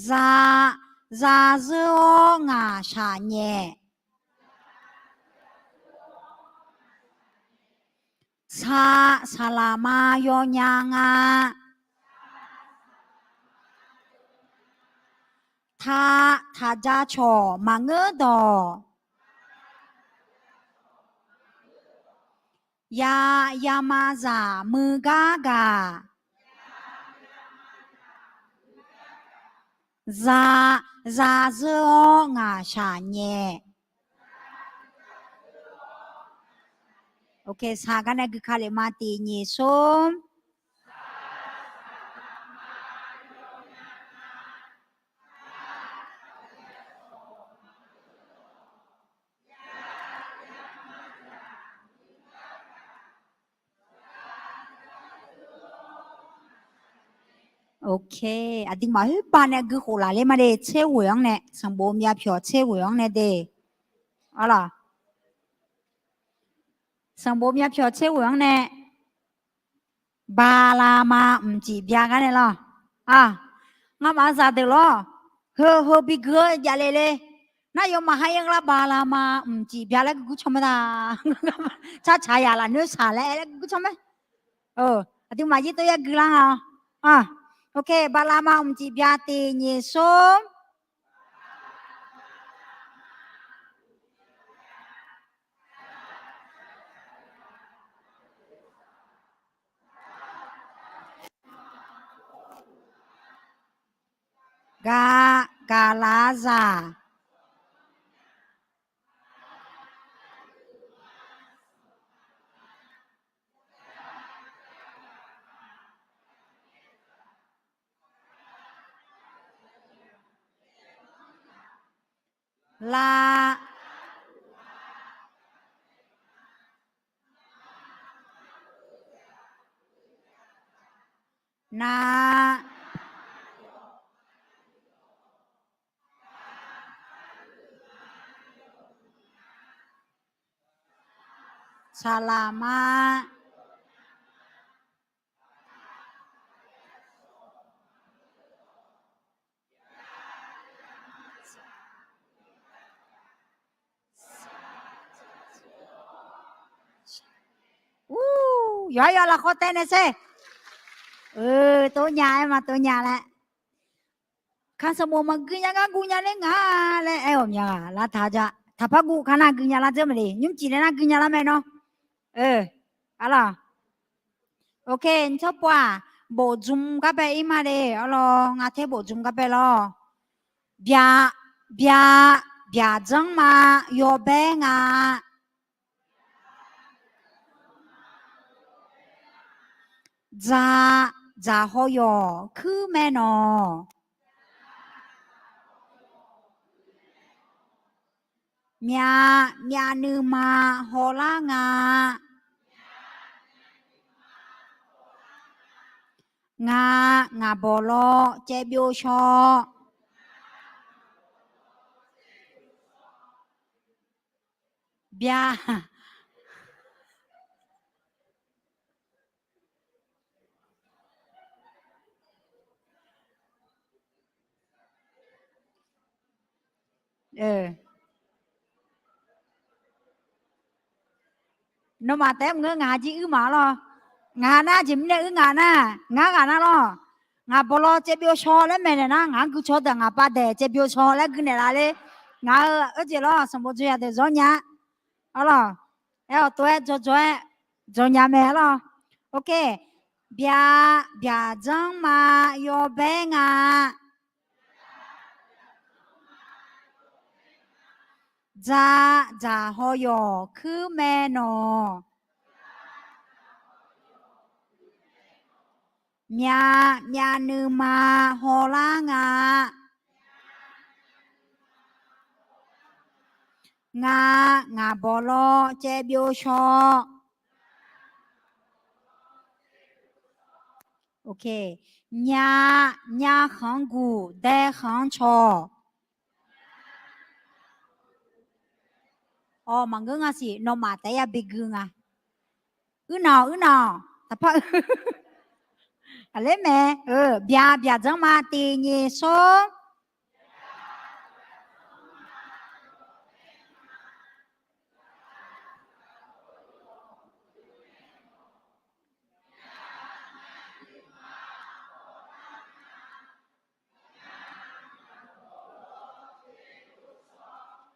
Za, zazeur-awr ngaq shaq nyaef. Saq, saqlaqma yawnya nga. Taq, taqja cawq maqngeur dawq. Ya, yamazaq muigar gaq. Za, zazeur-awr ngaq shaq nyaef. Ok, saq gar nae gui ka le ma tiqnyif smr. Ok, aqduimaf khoerpav nae gui khof laf ler ma de, tser ghoeq-anr nae, sanqbof myav pyawq tser ghoeq-anr nae de. Arlawq, sanqbof myav pyawq tser ghoeq-anr nae, bala ma mqcif bya gar nae lawr. Ngamaf zaqdeuq lawr, heu heu bi gui-eu javle le. Nar yawmaf ha yaer lar bala ma mqcif bya laer gui gur caw mae da. Tsartsaq yaq lafnoer shaq laer aer laer gui gur caw mae. Aqduimaf jir tov yar gui lar nga. Ok, bala ma mqcif bya tiq nyiq smr. Ga, gaqlaqzaq. La, na, saqlaq ma. Ur, yawqha yawq lafkhawf taev nae sher. Tov nya aer ma, tov nya laer. Ka sanqbof maqgui nya gar gui nya ler nga laer aer-awq mya ghaq lavtaq ja. Taqpar guv ka nar gui nya lar dzeur maqle, nymrcif nae nar gui nya lar mae nawr. Arlawq. Ok, tsawrpov-aq, bofdzm gar bae ir ma de. Arlawq, ngar ter bofdzm gar bae lawr. Byaq, byaq, byaqdzanr ma, yawbaer nga. Dzaq, dzaq haw yawq kuir mae nawq. Myav, myav nuima hawlar nga. Ngaq, ngaq bawqlawr caev byov shaw. Bya. Nawmaf taef-aer maqngeur, ngaq jir uir ma lawr. Ngaq nar jeq mirnae uir ngaq nar, ngar ghaq nar lawr. Ngaq bawqlawr caev byov shaw laer maeqnaeq nar, ngaq-anr gui caw deuq ngaq pav daeq caev byov shaw laer gui naeq laf ler. Ngaq-euq oerjeq lawr, sanqbof dzoeq yadeuq zawr nya. Arlawq, aer-awq tov-aer dzawdzawr-aer dzawnya mae arlawq. Ok. Byaq, byaqdzanr ma, yawbaer nga. Dzaq, dzaq haw yawq kuir mae nawq. Myav, myav nuima hawlar nga. Ngaq, ngaq bawqlawr caev byov shaw. Ok. Nya, nya khanq guq, dae khanq cawq. Awq, maqngeur nga siq, nawmaf taef-aer ya bi gui nga. Uirnaq-awq, uirnaq-awq, taqpar. Aqler mae. Byaq, byaqdzanr ma, tiq nyiq smr.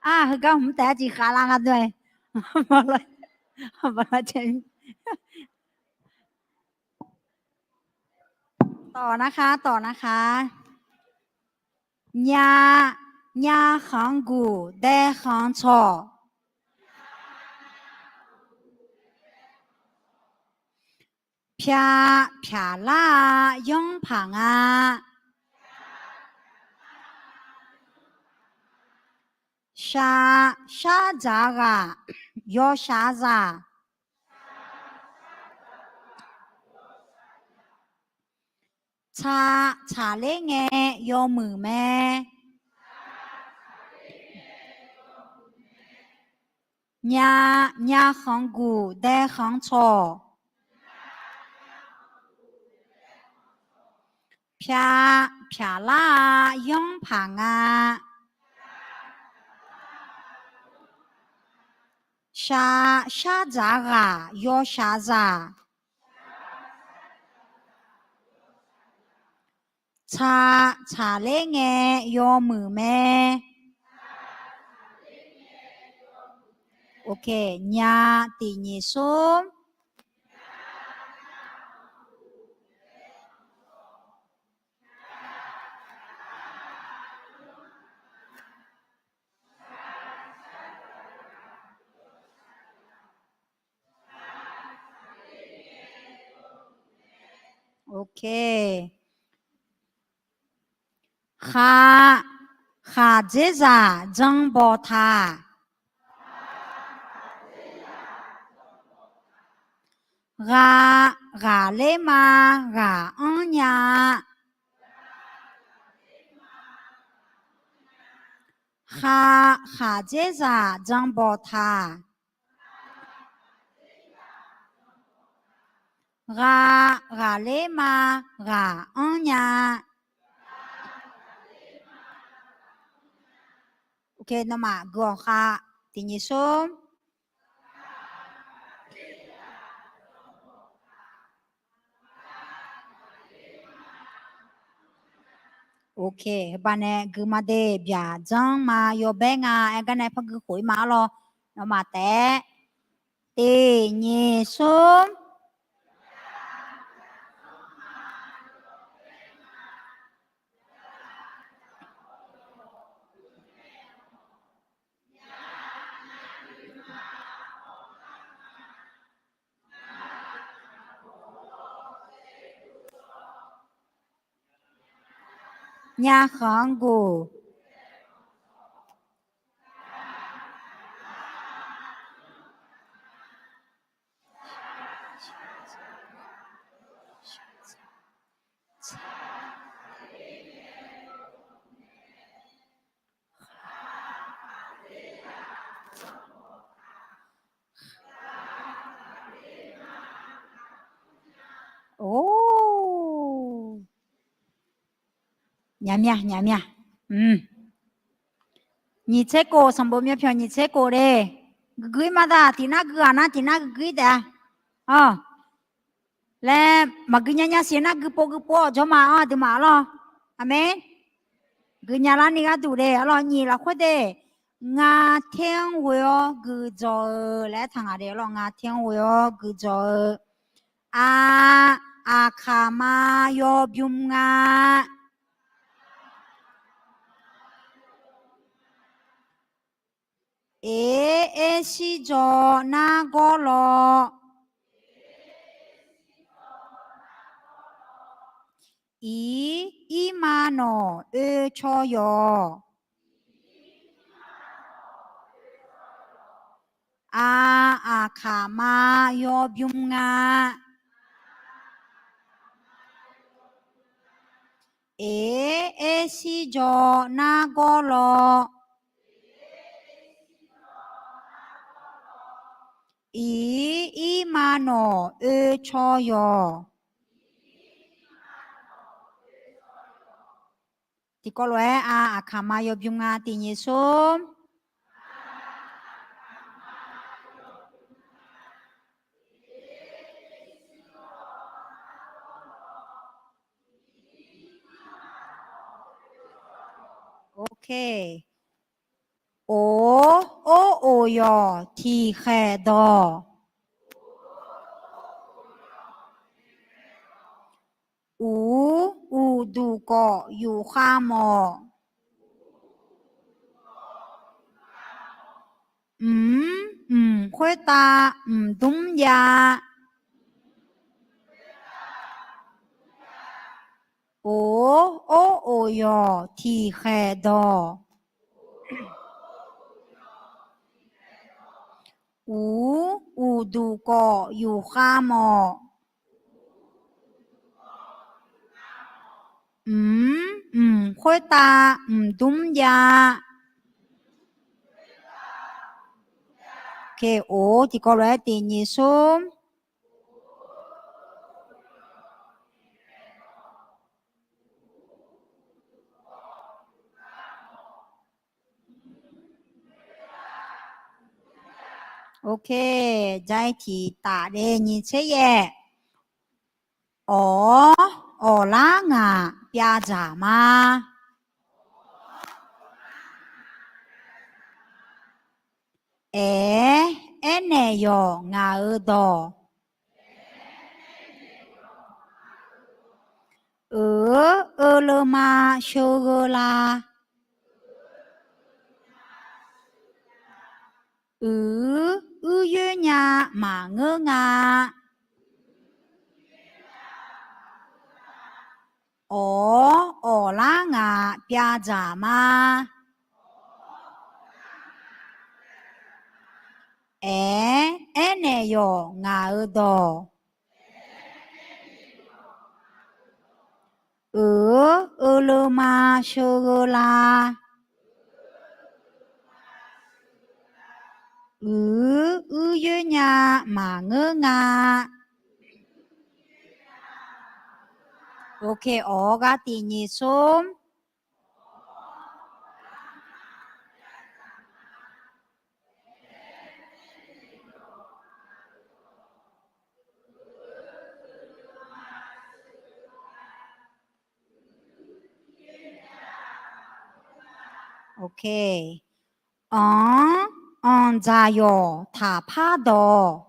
Ar, heugar hmq taef-aer tiq khavlar nga dawr-aer. ต่อนะคะ ต่อนะคะ. Nya, nya khanq guq, dae khanq cawq. Pyaq, pyaqlar-a, yanrpaq nga. Shar, shardzaq ghaq, yawshaq zaq. Tsa, tsaqler ngae yawmuiq mae. Nya, nya khanq guq dae khanq tsawq. Pyaq, pyaqlar-a yanr paq nga. Shaq, shardzaq ghaq yawshaq zaq. Tsaq, tsaqler ngae yawmuiq mae. Nya, tiqnyif smr. Kha, khaqdzerzaq janr bawq taq. Gha, ghaqler ma ghaq anr nya. Kha, khaqdzerzaq janr bawq taq. Gha, ghaqler ma ghaq anr nya. Nawmaf guiq-awq kha. Tiqnyif smr. Heubar nae guiqma de byaq janr ma yawbaer nga aer gar nae par guiq khof-ir ma arlawr. Nawmaf taef-aer tiqnyif smr. Nya khanq-anr guq. Or, nyamya nyamya. Nyiq tser kof, sanqbof myavpyawq nyiq tser kof le. Guiqguiq-ir ma da, tiqnar guiqghaq nar tiqnar guiqguiq-ir taef-a. Awq. Laer maqgui nya nya siq nar guiqpov guiqpov-awq jawrma-anr aqduimaf arlawr. Aqmeq. Guiqnya larni gharduq le arlawr, nyiq lafkhoer de. Nga ter-anr ghoe-awr guiqdzawq-eu laer aertaq nga de arlawr, nga ter-anr ghoe-awr guiqdzawq-eu. Aq, aqkaqma yawbymr nga. Eq, ershir dzaw nargawr lawr. Iq, irma nawq oe caw yawq. Aq, aqkaqma yawbymr nga. Eq, ershir dzaw nargawr lawr. Iq, irma nawq oe caw yawq. Tiqkawv lof-aer aq, aqkaqma yawbymr nga. Tiqnyif smr. Or, or oq yawq tiqkhaeq dawq. Uq, uqduq kawf yufkhav mawf. Mq, mq khoertav mqdmr ya. Or, or oq yawq tiqkhaeq dawq. Uq, uqduq kawf yufkhav mawf. Mq, mq khoertav mqdmr jav. Oq, tiqkawv lof-aer tiqnyif smr. Oke, jai tiq taf de nyiq tser yaef. Awq, awqlar ngaq pyavdzaq ma. Aer, aernaeq yawq ngaq-euq dawq. Oeq, oeqleuma sheugheu la. Uiq, uir yoer nya maqngeur nga. Awq, awqlar ngaq pyavdzaq ma. Aer, aernaeq yawq ngaq-euq dawq. Oeq, oeqleuma sheugheu la. Uiq, uir yoer nya maqngeur nga. Oke, awq, gar tiqnyif smr. Oke. Anq, anqdzaq yawq taqpar dawq.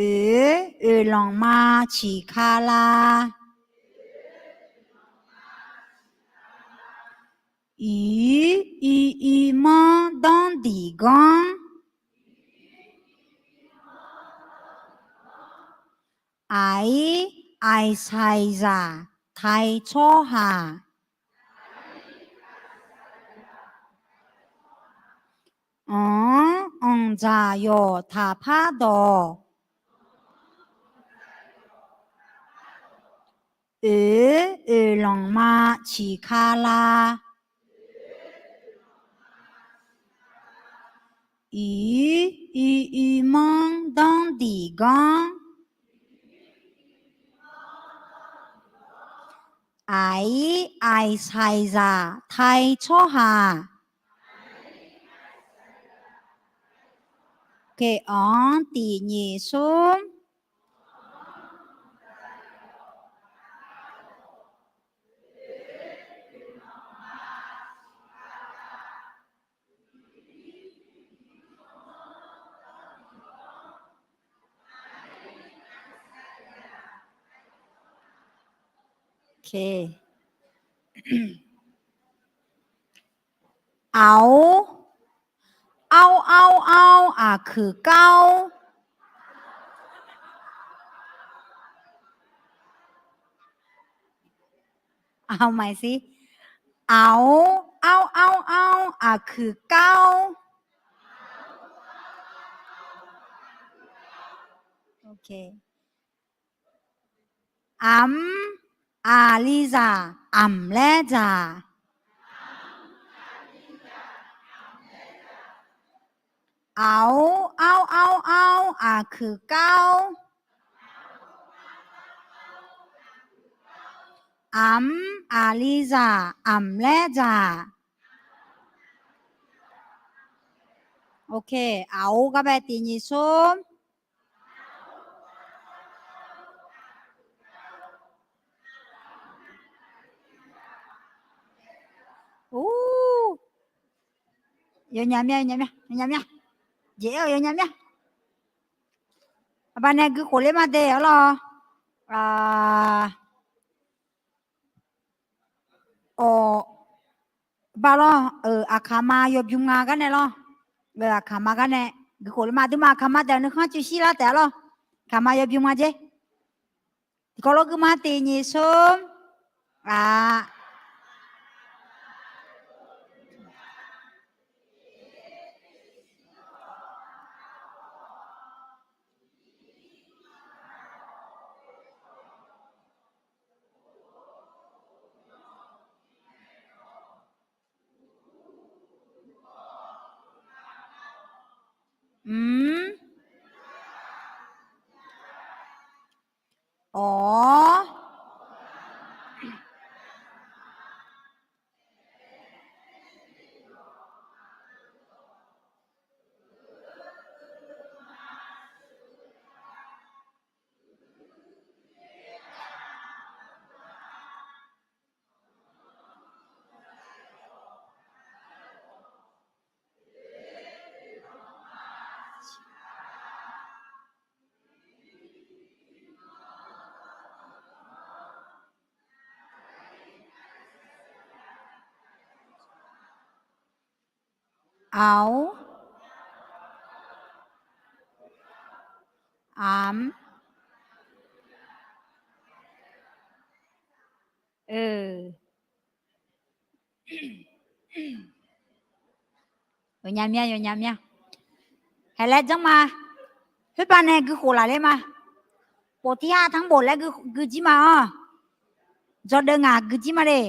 Oeq, oeqlanq ma ciqka la. Uiq, uiq, uiq manr danr diq ganr. Aq-ir, aqsaqzaq tai tsawrhaq. Anq, anqdzaq yawq taqpar dawq. Oeq, oeqlanq ma ciqka la. Uiq, uiq, uiq manr danr diq ganr. Aq-ir, aqsaqzaq tai tsawrhaq. Oke, anq tiqnyif smr. Aq-or, aur aur aur aqkuiq kar-or. Aq-or, aur aur aur aqkuiq kar-or. Aqmr, aqlizaq amq laer dzaq. Aq-or, aur aur aur aqkuiq kar-or. Aqmr, aqlizaq amq laer dzaq. Oke, aq-or gar bae tiqnyif smr. Ur, yawnyaf mya, yawnyaf mya, yawnyaf mya. Jeq-aer-eu yawnyaf mya. Aqbaq nae guikhof ler ma de-a lawr. Awq, baq lawr, euq, aqkaq ma yawbym nga gar nae lawr. Euq, aqkaq ma gar nae guikhof ler ma, aqduimaf aqkaq ma taef-a nuikhanr cuiv shir lar taef-a lawr. Aqkaq ma yawbym nga jer. Tiqkawv lawr guima tiqnyif smr. Aq. Mr, awr, awr, amr, yawqnya mya, yawqnya mya. Haeq laer janr ma. Khoerpav nae guikhof laf ler ma. Bof tir ha tanrbof laer gui jir ma-awr. Jawrdeuv ngaq gui jir ma le.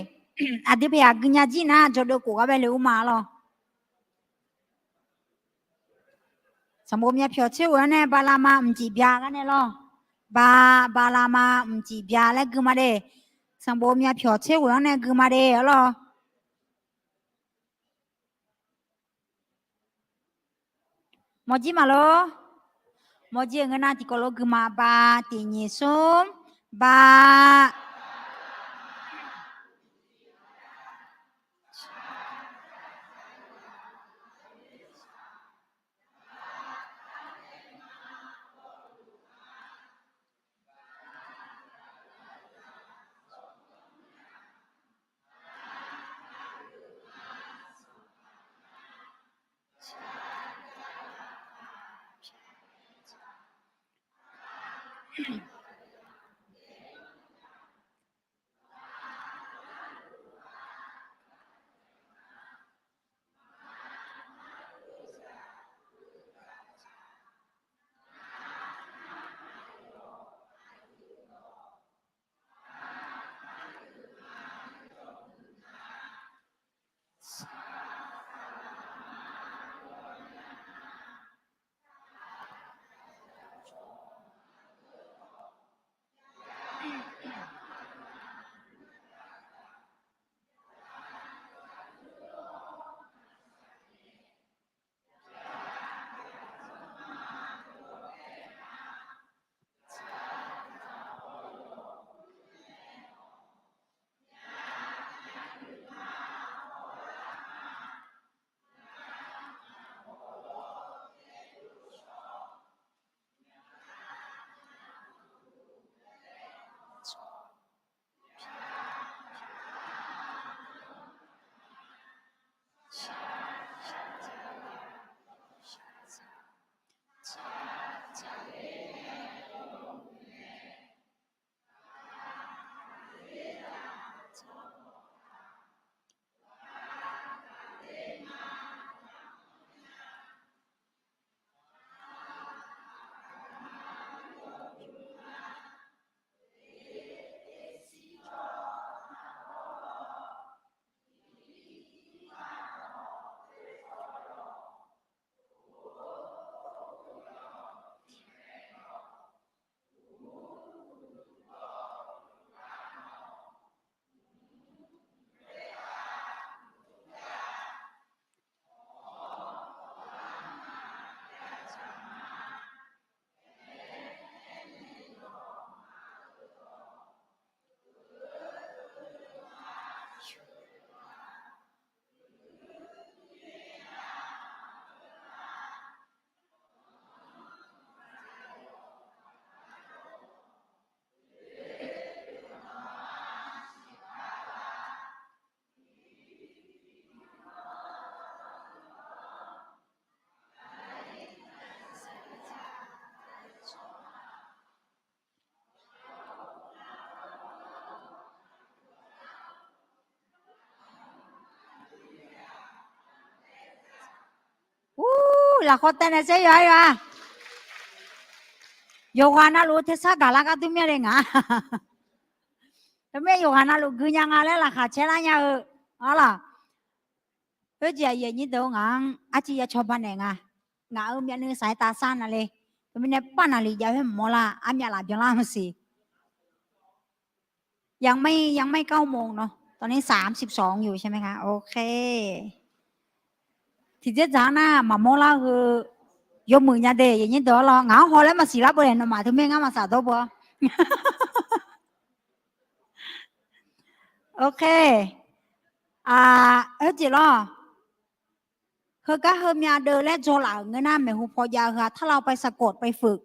Aqdui paqyaq gui nya jir nar jawrdeuv khof gar bae le ur ma lawr. Sanqbof myavpyawq tser ghoeq-anr nae bala ma mqcif bya gar nae lawr. Ba, bala ma mqcif bya laer gui ma de. Sanqbof myavpyawq tser ghoeq-anr nae gui ma de-awr lawr. Mawrjir maqlor. Mawrjir-euq ngeur nar tiqkawv lof gui ma. Ba, tiq nyiq smr, ba. Ur, lafkhawf taev nae saer yawqha yawqha. Yawqghaq navluf tersar gaqlar gar dur mya le ngaq. Teumirnae yawqghaq navluf gui nya nga laer laqkhaq caer lar nya-eu. Arlaq, khoerjeq aqyuif aqnyir deuq-or ngaq-anr arciv ya cawba naeq nga. Ngaq-euq myavnuiv saq-aer taf sar navle. Teumirnae par naqliq jav khoer maqmawr lar, armyav laf byanlar maqsiq. ยังไม่ ยังไม่ เก้าโมงเนาะ ตอนนี้ สามสิบสอง อยู่ใช่ไหมคะ โอเค Tiqjeq dzaq-anr nar maqmawr lar heu yawmuiq nya de, yaqnyir deuq-awr lawr. Ngaq-anr haw laer maqsiq lar beu-aer nawmaf teumirnae ngar maqsaq dawr beu-awr. Ok. Aq, oerjeq lawr. Heugar heumyav deuv laer dzaw laf-euq ngeur nar, maeqhu paw jav heu-aq ถ้าเราไปสะกดไปฝึก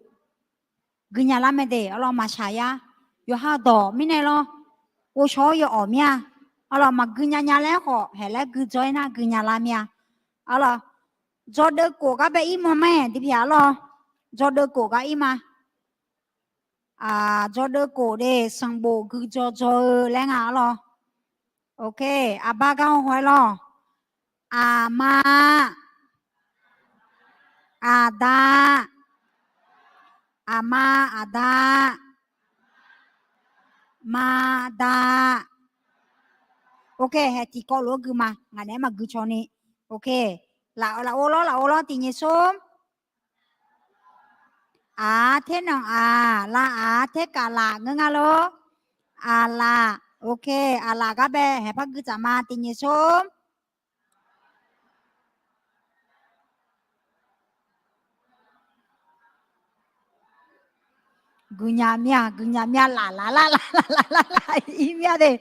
gui nya lar mae de. Arlawr maqshaq yar. Yawqha dawq mirnae lawr, ghovshaw-awr yawawq mir-a. Arlawr maqgui nya nya laer khawf, haeq laer gui dzaw-ir nar gui nya lar mir-a. Arlawr, dzawdeuv kof gar bae ir ma mae, dui pyaeq arlawr. Dzawdeuv kof gar ir ma. Aq, dzawdeuv kof de, sanqbof gui dzaw dzaw-eu laer nga arlawr. Ok, aqbar gar haw haw-aer lawr. Aqma, aqda, aqma, aqda, maqda. Ok, haeq tiqkawv lof-aer gui ma, ngaq naeq-aer maqgui caw ni. Ok, laf, lafov lawr, lafov lawr, tiq nyiq smr. Aq, ter nanq aq, laf aq, ter kaf laf ngeur nga lor. Aqlaf. Ok, aqlaf gar bae haeq par gui tsaf ma, tiq nyiq smr. Guinya mir-a, guinya mir-a, laf laf laf laf laf laf laf ir mir-a de.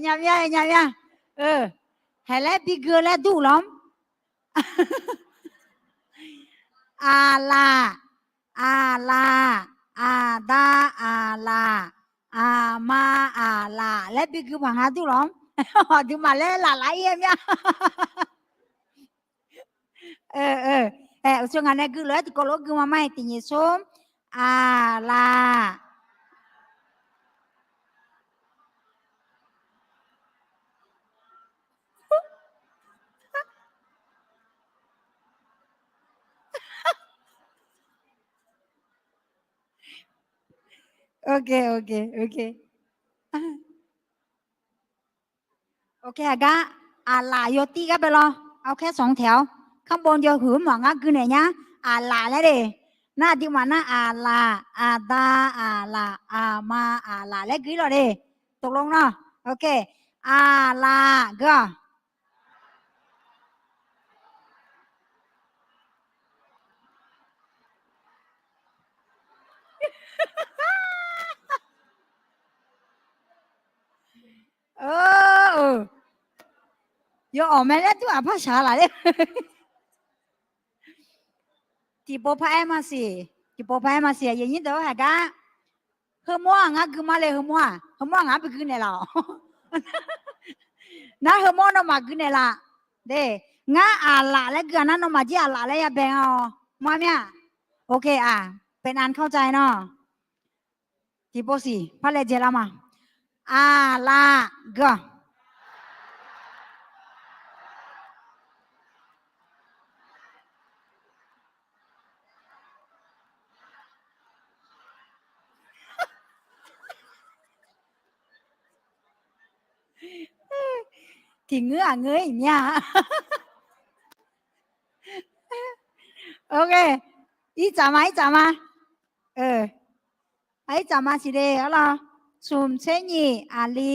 Nya mir-a, nya mir-a. Haeq laer bi gui-eu laer dur lawr-mr. Aqlaf, aqlaf, aqda aqlaf, aqma aqlaf laer bi gui paq nga dur lawr-mr. Aqduimaf laer laf laf ir-aer mir-a. Uqcif ngaq nae gui lof-aer tiqkawv lof-aer gui ma ma-iq, tiq nyiq smr. Aqlaf. Ok, ok, ok. Ok, aqgar aqlaf yawtir gar bae lawr. เอาแค่สองแถว ข้างบน yawhuiq-anr maqngar gui naeq nya. Aqlaf laer de. Nar aqduimaf nar aqlaf, aqda aqlaf, aqma aqlaf laer gui lawq de. ตกลง nawr. Ok, aqlaf gui-awq. Yawawq mae laer dur-aq par shaq laf ler. Tiqpov par-aer maqsiq, tiqpov par-aer maqsiq, aqyuif aqnyir deuq-or haeq gar. Heumawr-aq ngar gui ma le, heumawr-aq, heumawr-aq ngar bi gui naeqlaf-awq. Nar heumawr nawmaf gui naeqlaf. De, ngar aqlaf laer gui-aq nar nawmaf jir aqlaf laer yabae nga-awq. Mawr mir-a. Ok, aq, เป็นอันเข้าใจ nawr. Tiqpov siq par laejae lar ma. Aqlaf gui-awq. Tiq ngeur-aq ngeur-ir mir-a. Ok, irtsaq ma, irtsaq ma. Irtsaq ma siq de arlawr. Smq tser nyiq aqli.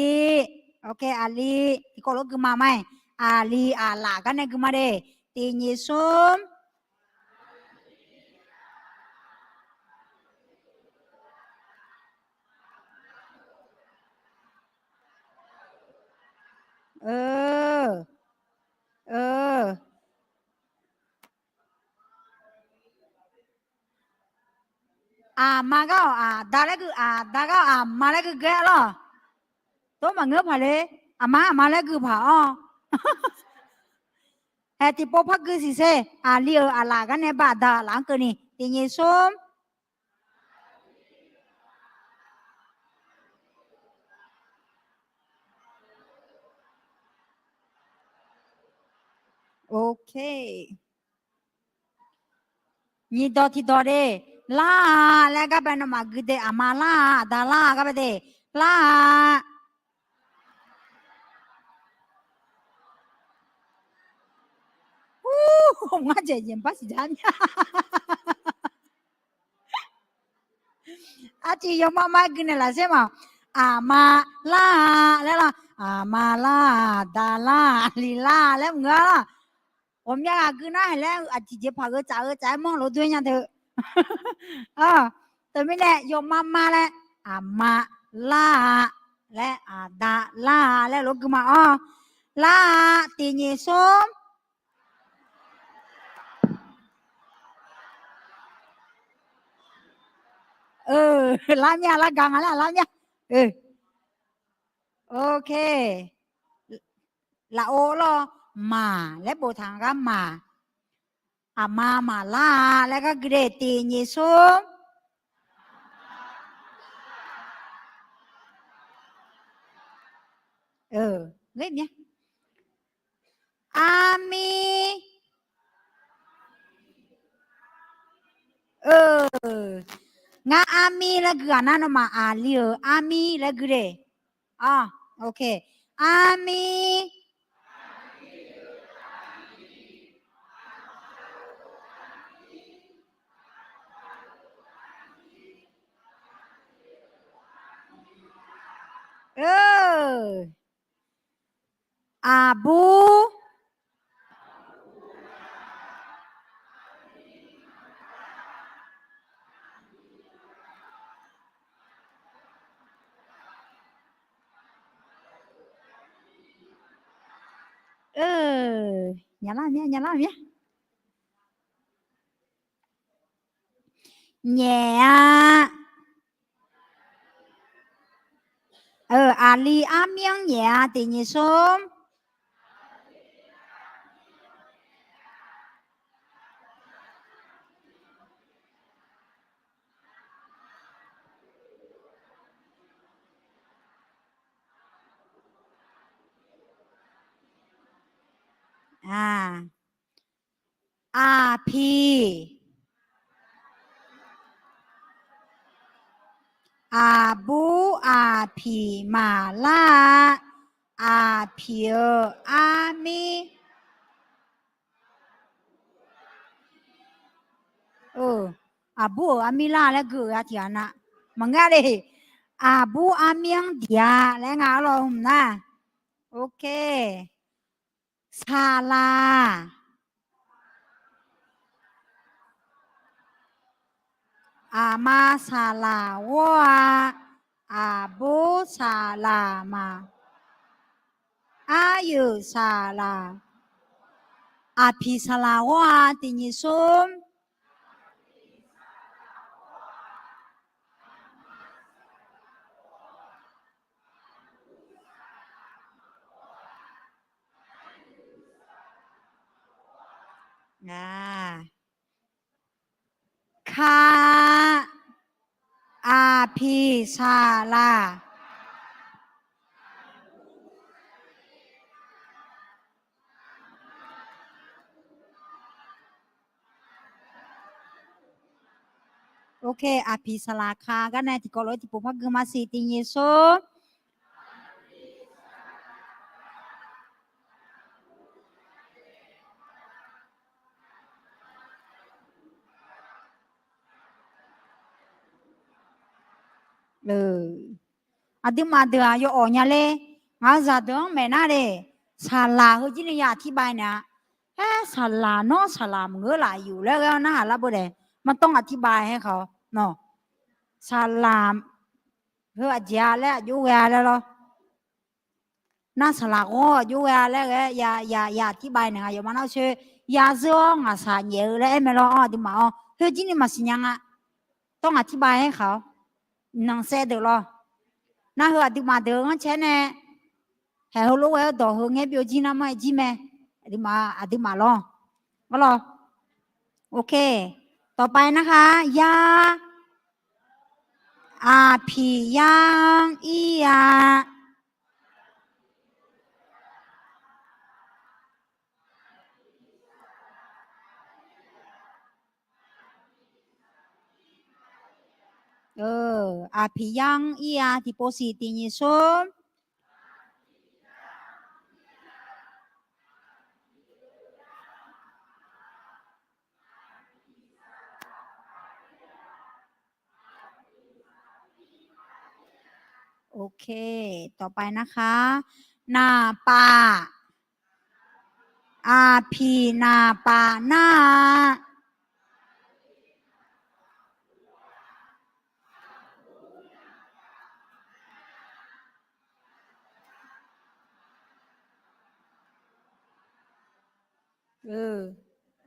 Ok, aqli. Tiqkawv lof gui ma ma-iq, aqli aqlaf gar nae gui ma de. Tiq nyiq smr. Aqma gar-awq, aqda laer gui, aqda gar-awq, aqma laer gui ghae-a lawr. Tov maqngeur paq le. Aqma, aqma laer gui paq-awr. Haeq tiqpov par gui siq sher. Aqli-euq aqlaf gar nae ba aqda aqlaf-anr keuvni. Tiq nyiq smr. Ok. Nyiq dawq tiq dawq de. Lar-a laer gar bae nawmaf gui de, aqma lar-a, aqda lar-a gar bae de. Lar-a. Ur. Ngar dzaeq dzaeq bar siq jar mya. Arciv yawma ma gui naeq laf sher ma. Aqma lar-a laer lawr, aqma lar-a, aqda lar-a, aqli lar-a laer mq-a lawr. Ghawqmya ghaq gui nar haeq laer-eu aqjeq jeq paq-eu tsaf-eu tsaf-aer manr lof doer nya deuq. Teumirnae yawma ma laer, aqma lar-a laer, aqda lar-a laer lof gui ma-awr. Lar-a tiqnyif smr. Lar mya lar ga nga laer lar mya. Ok. Lafov lawr, maq laer boftaq-eu gar maq. Aqma maqlar-a laer gar gui de tiqnyif smr. Armir. Ngar armir laer gui-aq nar nawmaf aqli-euq armir laer gui de. Ok. Armir. Aqbur. Nyalar mya, nyalar mya. Nyaef-a. Aqli armyanr nyaef-a tiqnyif smr. Aqpiq. Aqbur aqpiq maqlar-a. Aqpiq-euq armir. Aqbur-euq armir lar laer gui-euq-a tiqghaq na. Maqngeur le. Aqbur armyanr diq-a laer nga arlawr hmq nar. Ok. Saqlaq. Aqma saqlaq ghawr-a. Aqbur saqlaq ma. Aryuif saqlaq. Aqpiq saqlaq ghawr-a tiqnyif smr. Ka. Aqpiq saqlaq. Ok, aqpiq saqlaq ka gar nae tiqkawv lof-aer tiqpov par gui maqsiq tiqnyif smr. Aqduimaf deuq-aq yawawq nya ler. Ngaq-euq zaqdeuq-anr maeq nar le. Saqlaq heujir ni ya aqtirbav naeq-a. Aer, saqlaq nawr saqlaq maqngeur laf yuf laer ghae-awr narhaq lar beu daef. Maqtawr aqtirbav haer khaq-awr nawq. Saqlaq heu aqjeq-a laer aqjox ghae-a laer lawr. Nar saqlaq ghawr aqjox ghae-a laer ghae-a ya ya ya aqtirbav naeq nga yawqma nar coer ya zeur-awr ngaqshaq nyaef-eu laer aer mae lawr. Awr aqduimaf-awr heujir ni maqsiq nya nga. Tawr ngaqtirbav haer khaq-awr nanqsaev deuq lawr. Nar heu aqduimaf deuq-anr caer nae haeq heulof ghae-awr dawq heu ngaer byovjir nar manr-aer jir mae. Aqduimaf lawr. Arlawr. Ok. Dawqpae narhaq yar. Aqpiq yar-anr ir-a. Aqpiq yar-anr ir-a tiqpov siq tiqnyif smr. โอเค ต่อไปนะคะ naqpaf. Aqpiq naqpaf nar-a.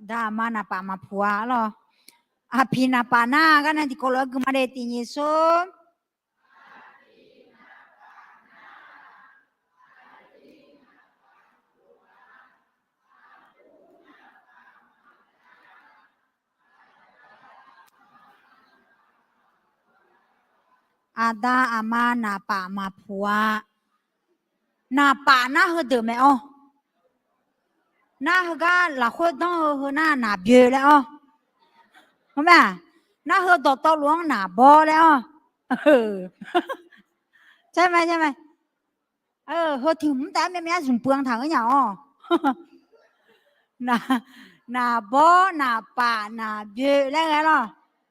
Da aqma naqpaf maqpuq-a lawr. Aqpiq naqpaf nar-a gar nae tiqkawv lof-aer gui ma de tiqnyif sor. Aqda aqma naqpaf maqpuq-a. Naqpaf nar heudeuq mae-awr. Nar heugar lafkhoer danr-eu heu nar naqbyoe laer-awr. Hawr mae-aq, nar heu dawqtawvluf-anr naqbawr laer-awr. Caer mae, caer mae. Heu tiq hmq taef-aer myavmyav zmq puiv-anr taq-eu nya-awr. Naqbawr, naqpaf, naqbyoe laer ghae lawr.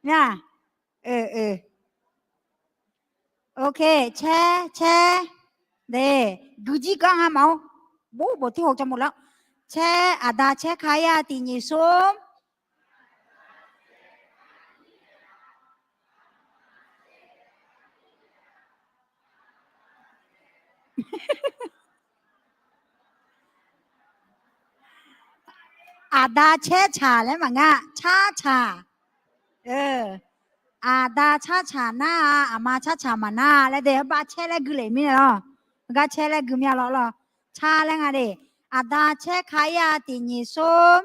Nar, caer, caer. De, guijir gar nga maf-awr. Bor bof tirhov cawmov lar. Caer, aqda caer ka-ir-a tiqnyif sor. Aqda caer caq laer maqnga, car caq. Aqda car caq nar-a, aqma car caq maqnar-a laer de, heubar caer laer gui lef mirnae lawr. Heugar caer laer gui mir-a lawr lawr. Car laer nga de. Aqda caer ka-ir-a tiqnyif sor.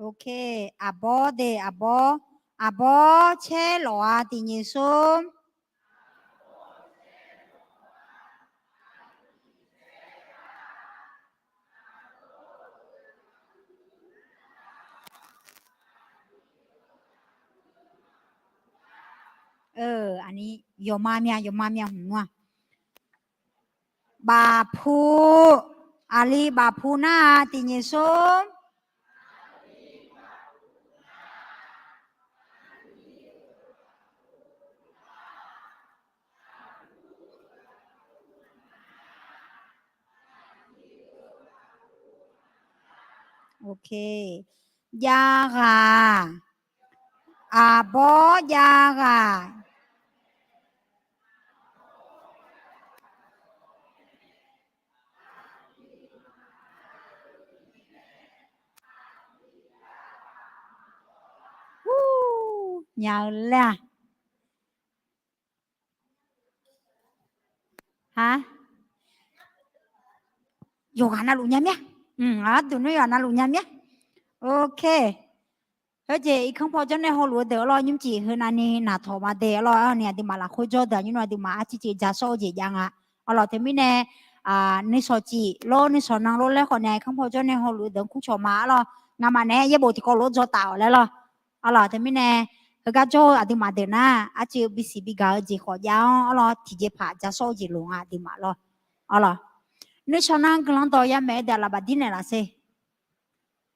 Ok, aqbawr de aqbawr. Aqbawr caer lawf-a tiqnyif sor. Aqni yawqma myav yawqma myav hmq nmr-a. Bafpu, aqli bafpu nar-a tiqnyif sor. Ok, jav ghaq. Aqbawr jav ghaq. Nya-eu laer-a. Ha, yawqghaq navluf nya mir-a. Aqduq nmr yawqghaq navluf nya mir-a. Ok. Khoerjeq irkanr paw jawrnae hawluf-eu deuq-a lawr, nymrcif heunavni naqtawq ma de-a lawr, arni aqduimaf lafkhoer jawr deuq-aq nymr aqduimaf arcivciv ja sawr-eu jeq jav nga. Arlawq teumirnae, nuishawq cif lor nuishawq nan lor laer khawf nae irkanr paw jawrnae hawluf-eu deuq-anr kurcawq ma-a lawr. Ngamaf naeq-aer yaerbof tiqkawv lof-aer dzaw taf-awq laer lawr. Arlawq teumirnae, heugar jawr-eu aqduimaf deuq nar arciv bisiq bigaq-eu jeq khawf jav-anr arlawr, tiqjeqpaq ja sawr-eu jeq loq nga aqduimaf lawr. Arlawq, nuishawq nan guiqlanq dawq yamaeq-eu deuq lafbaf dir naeqlaf sher.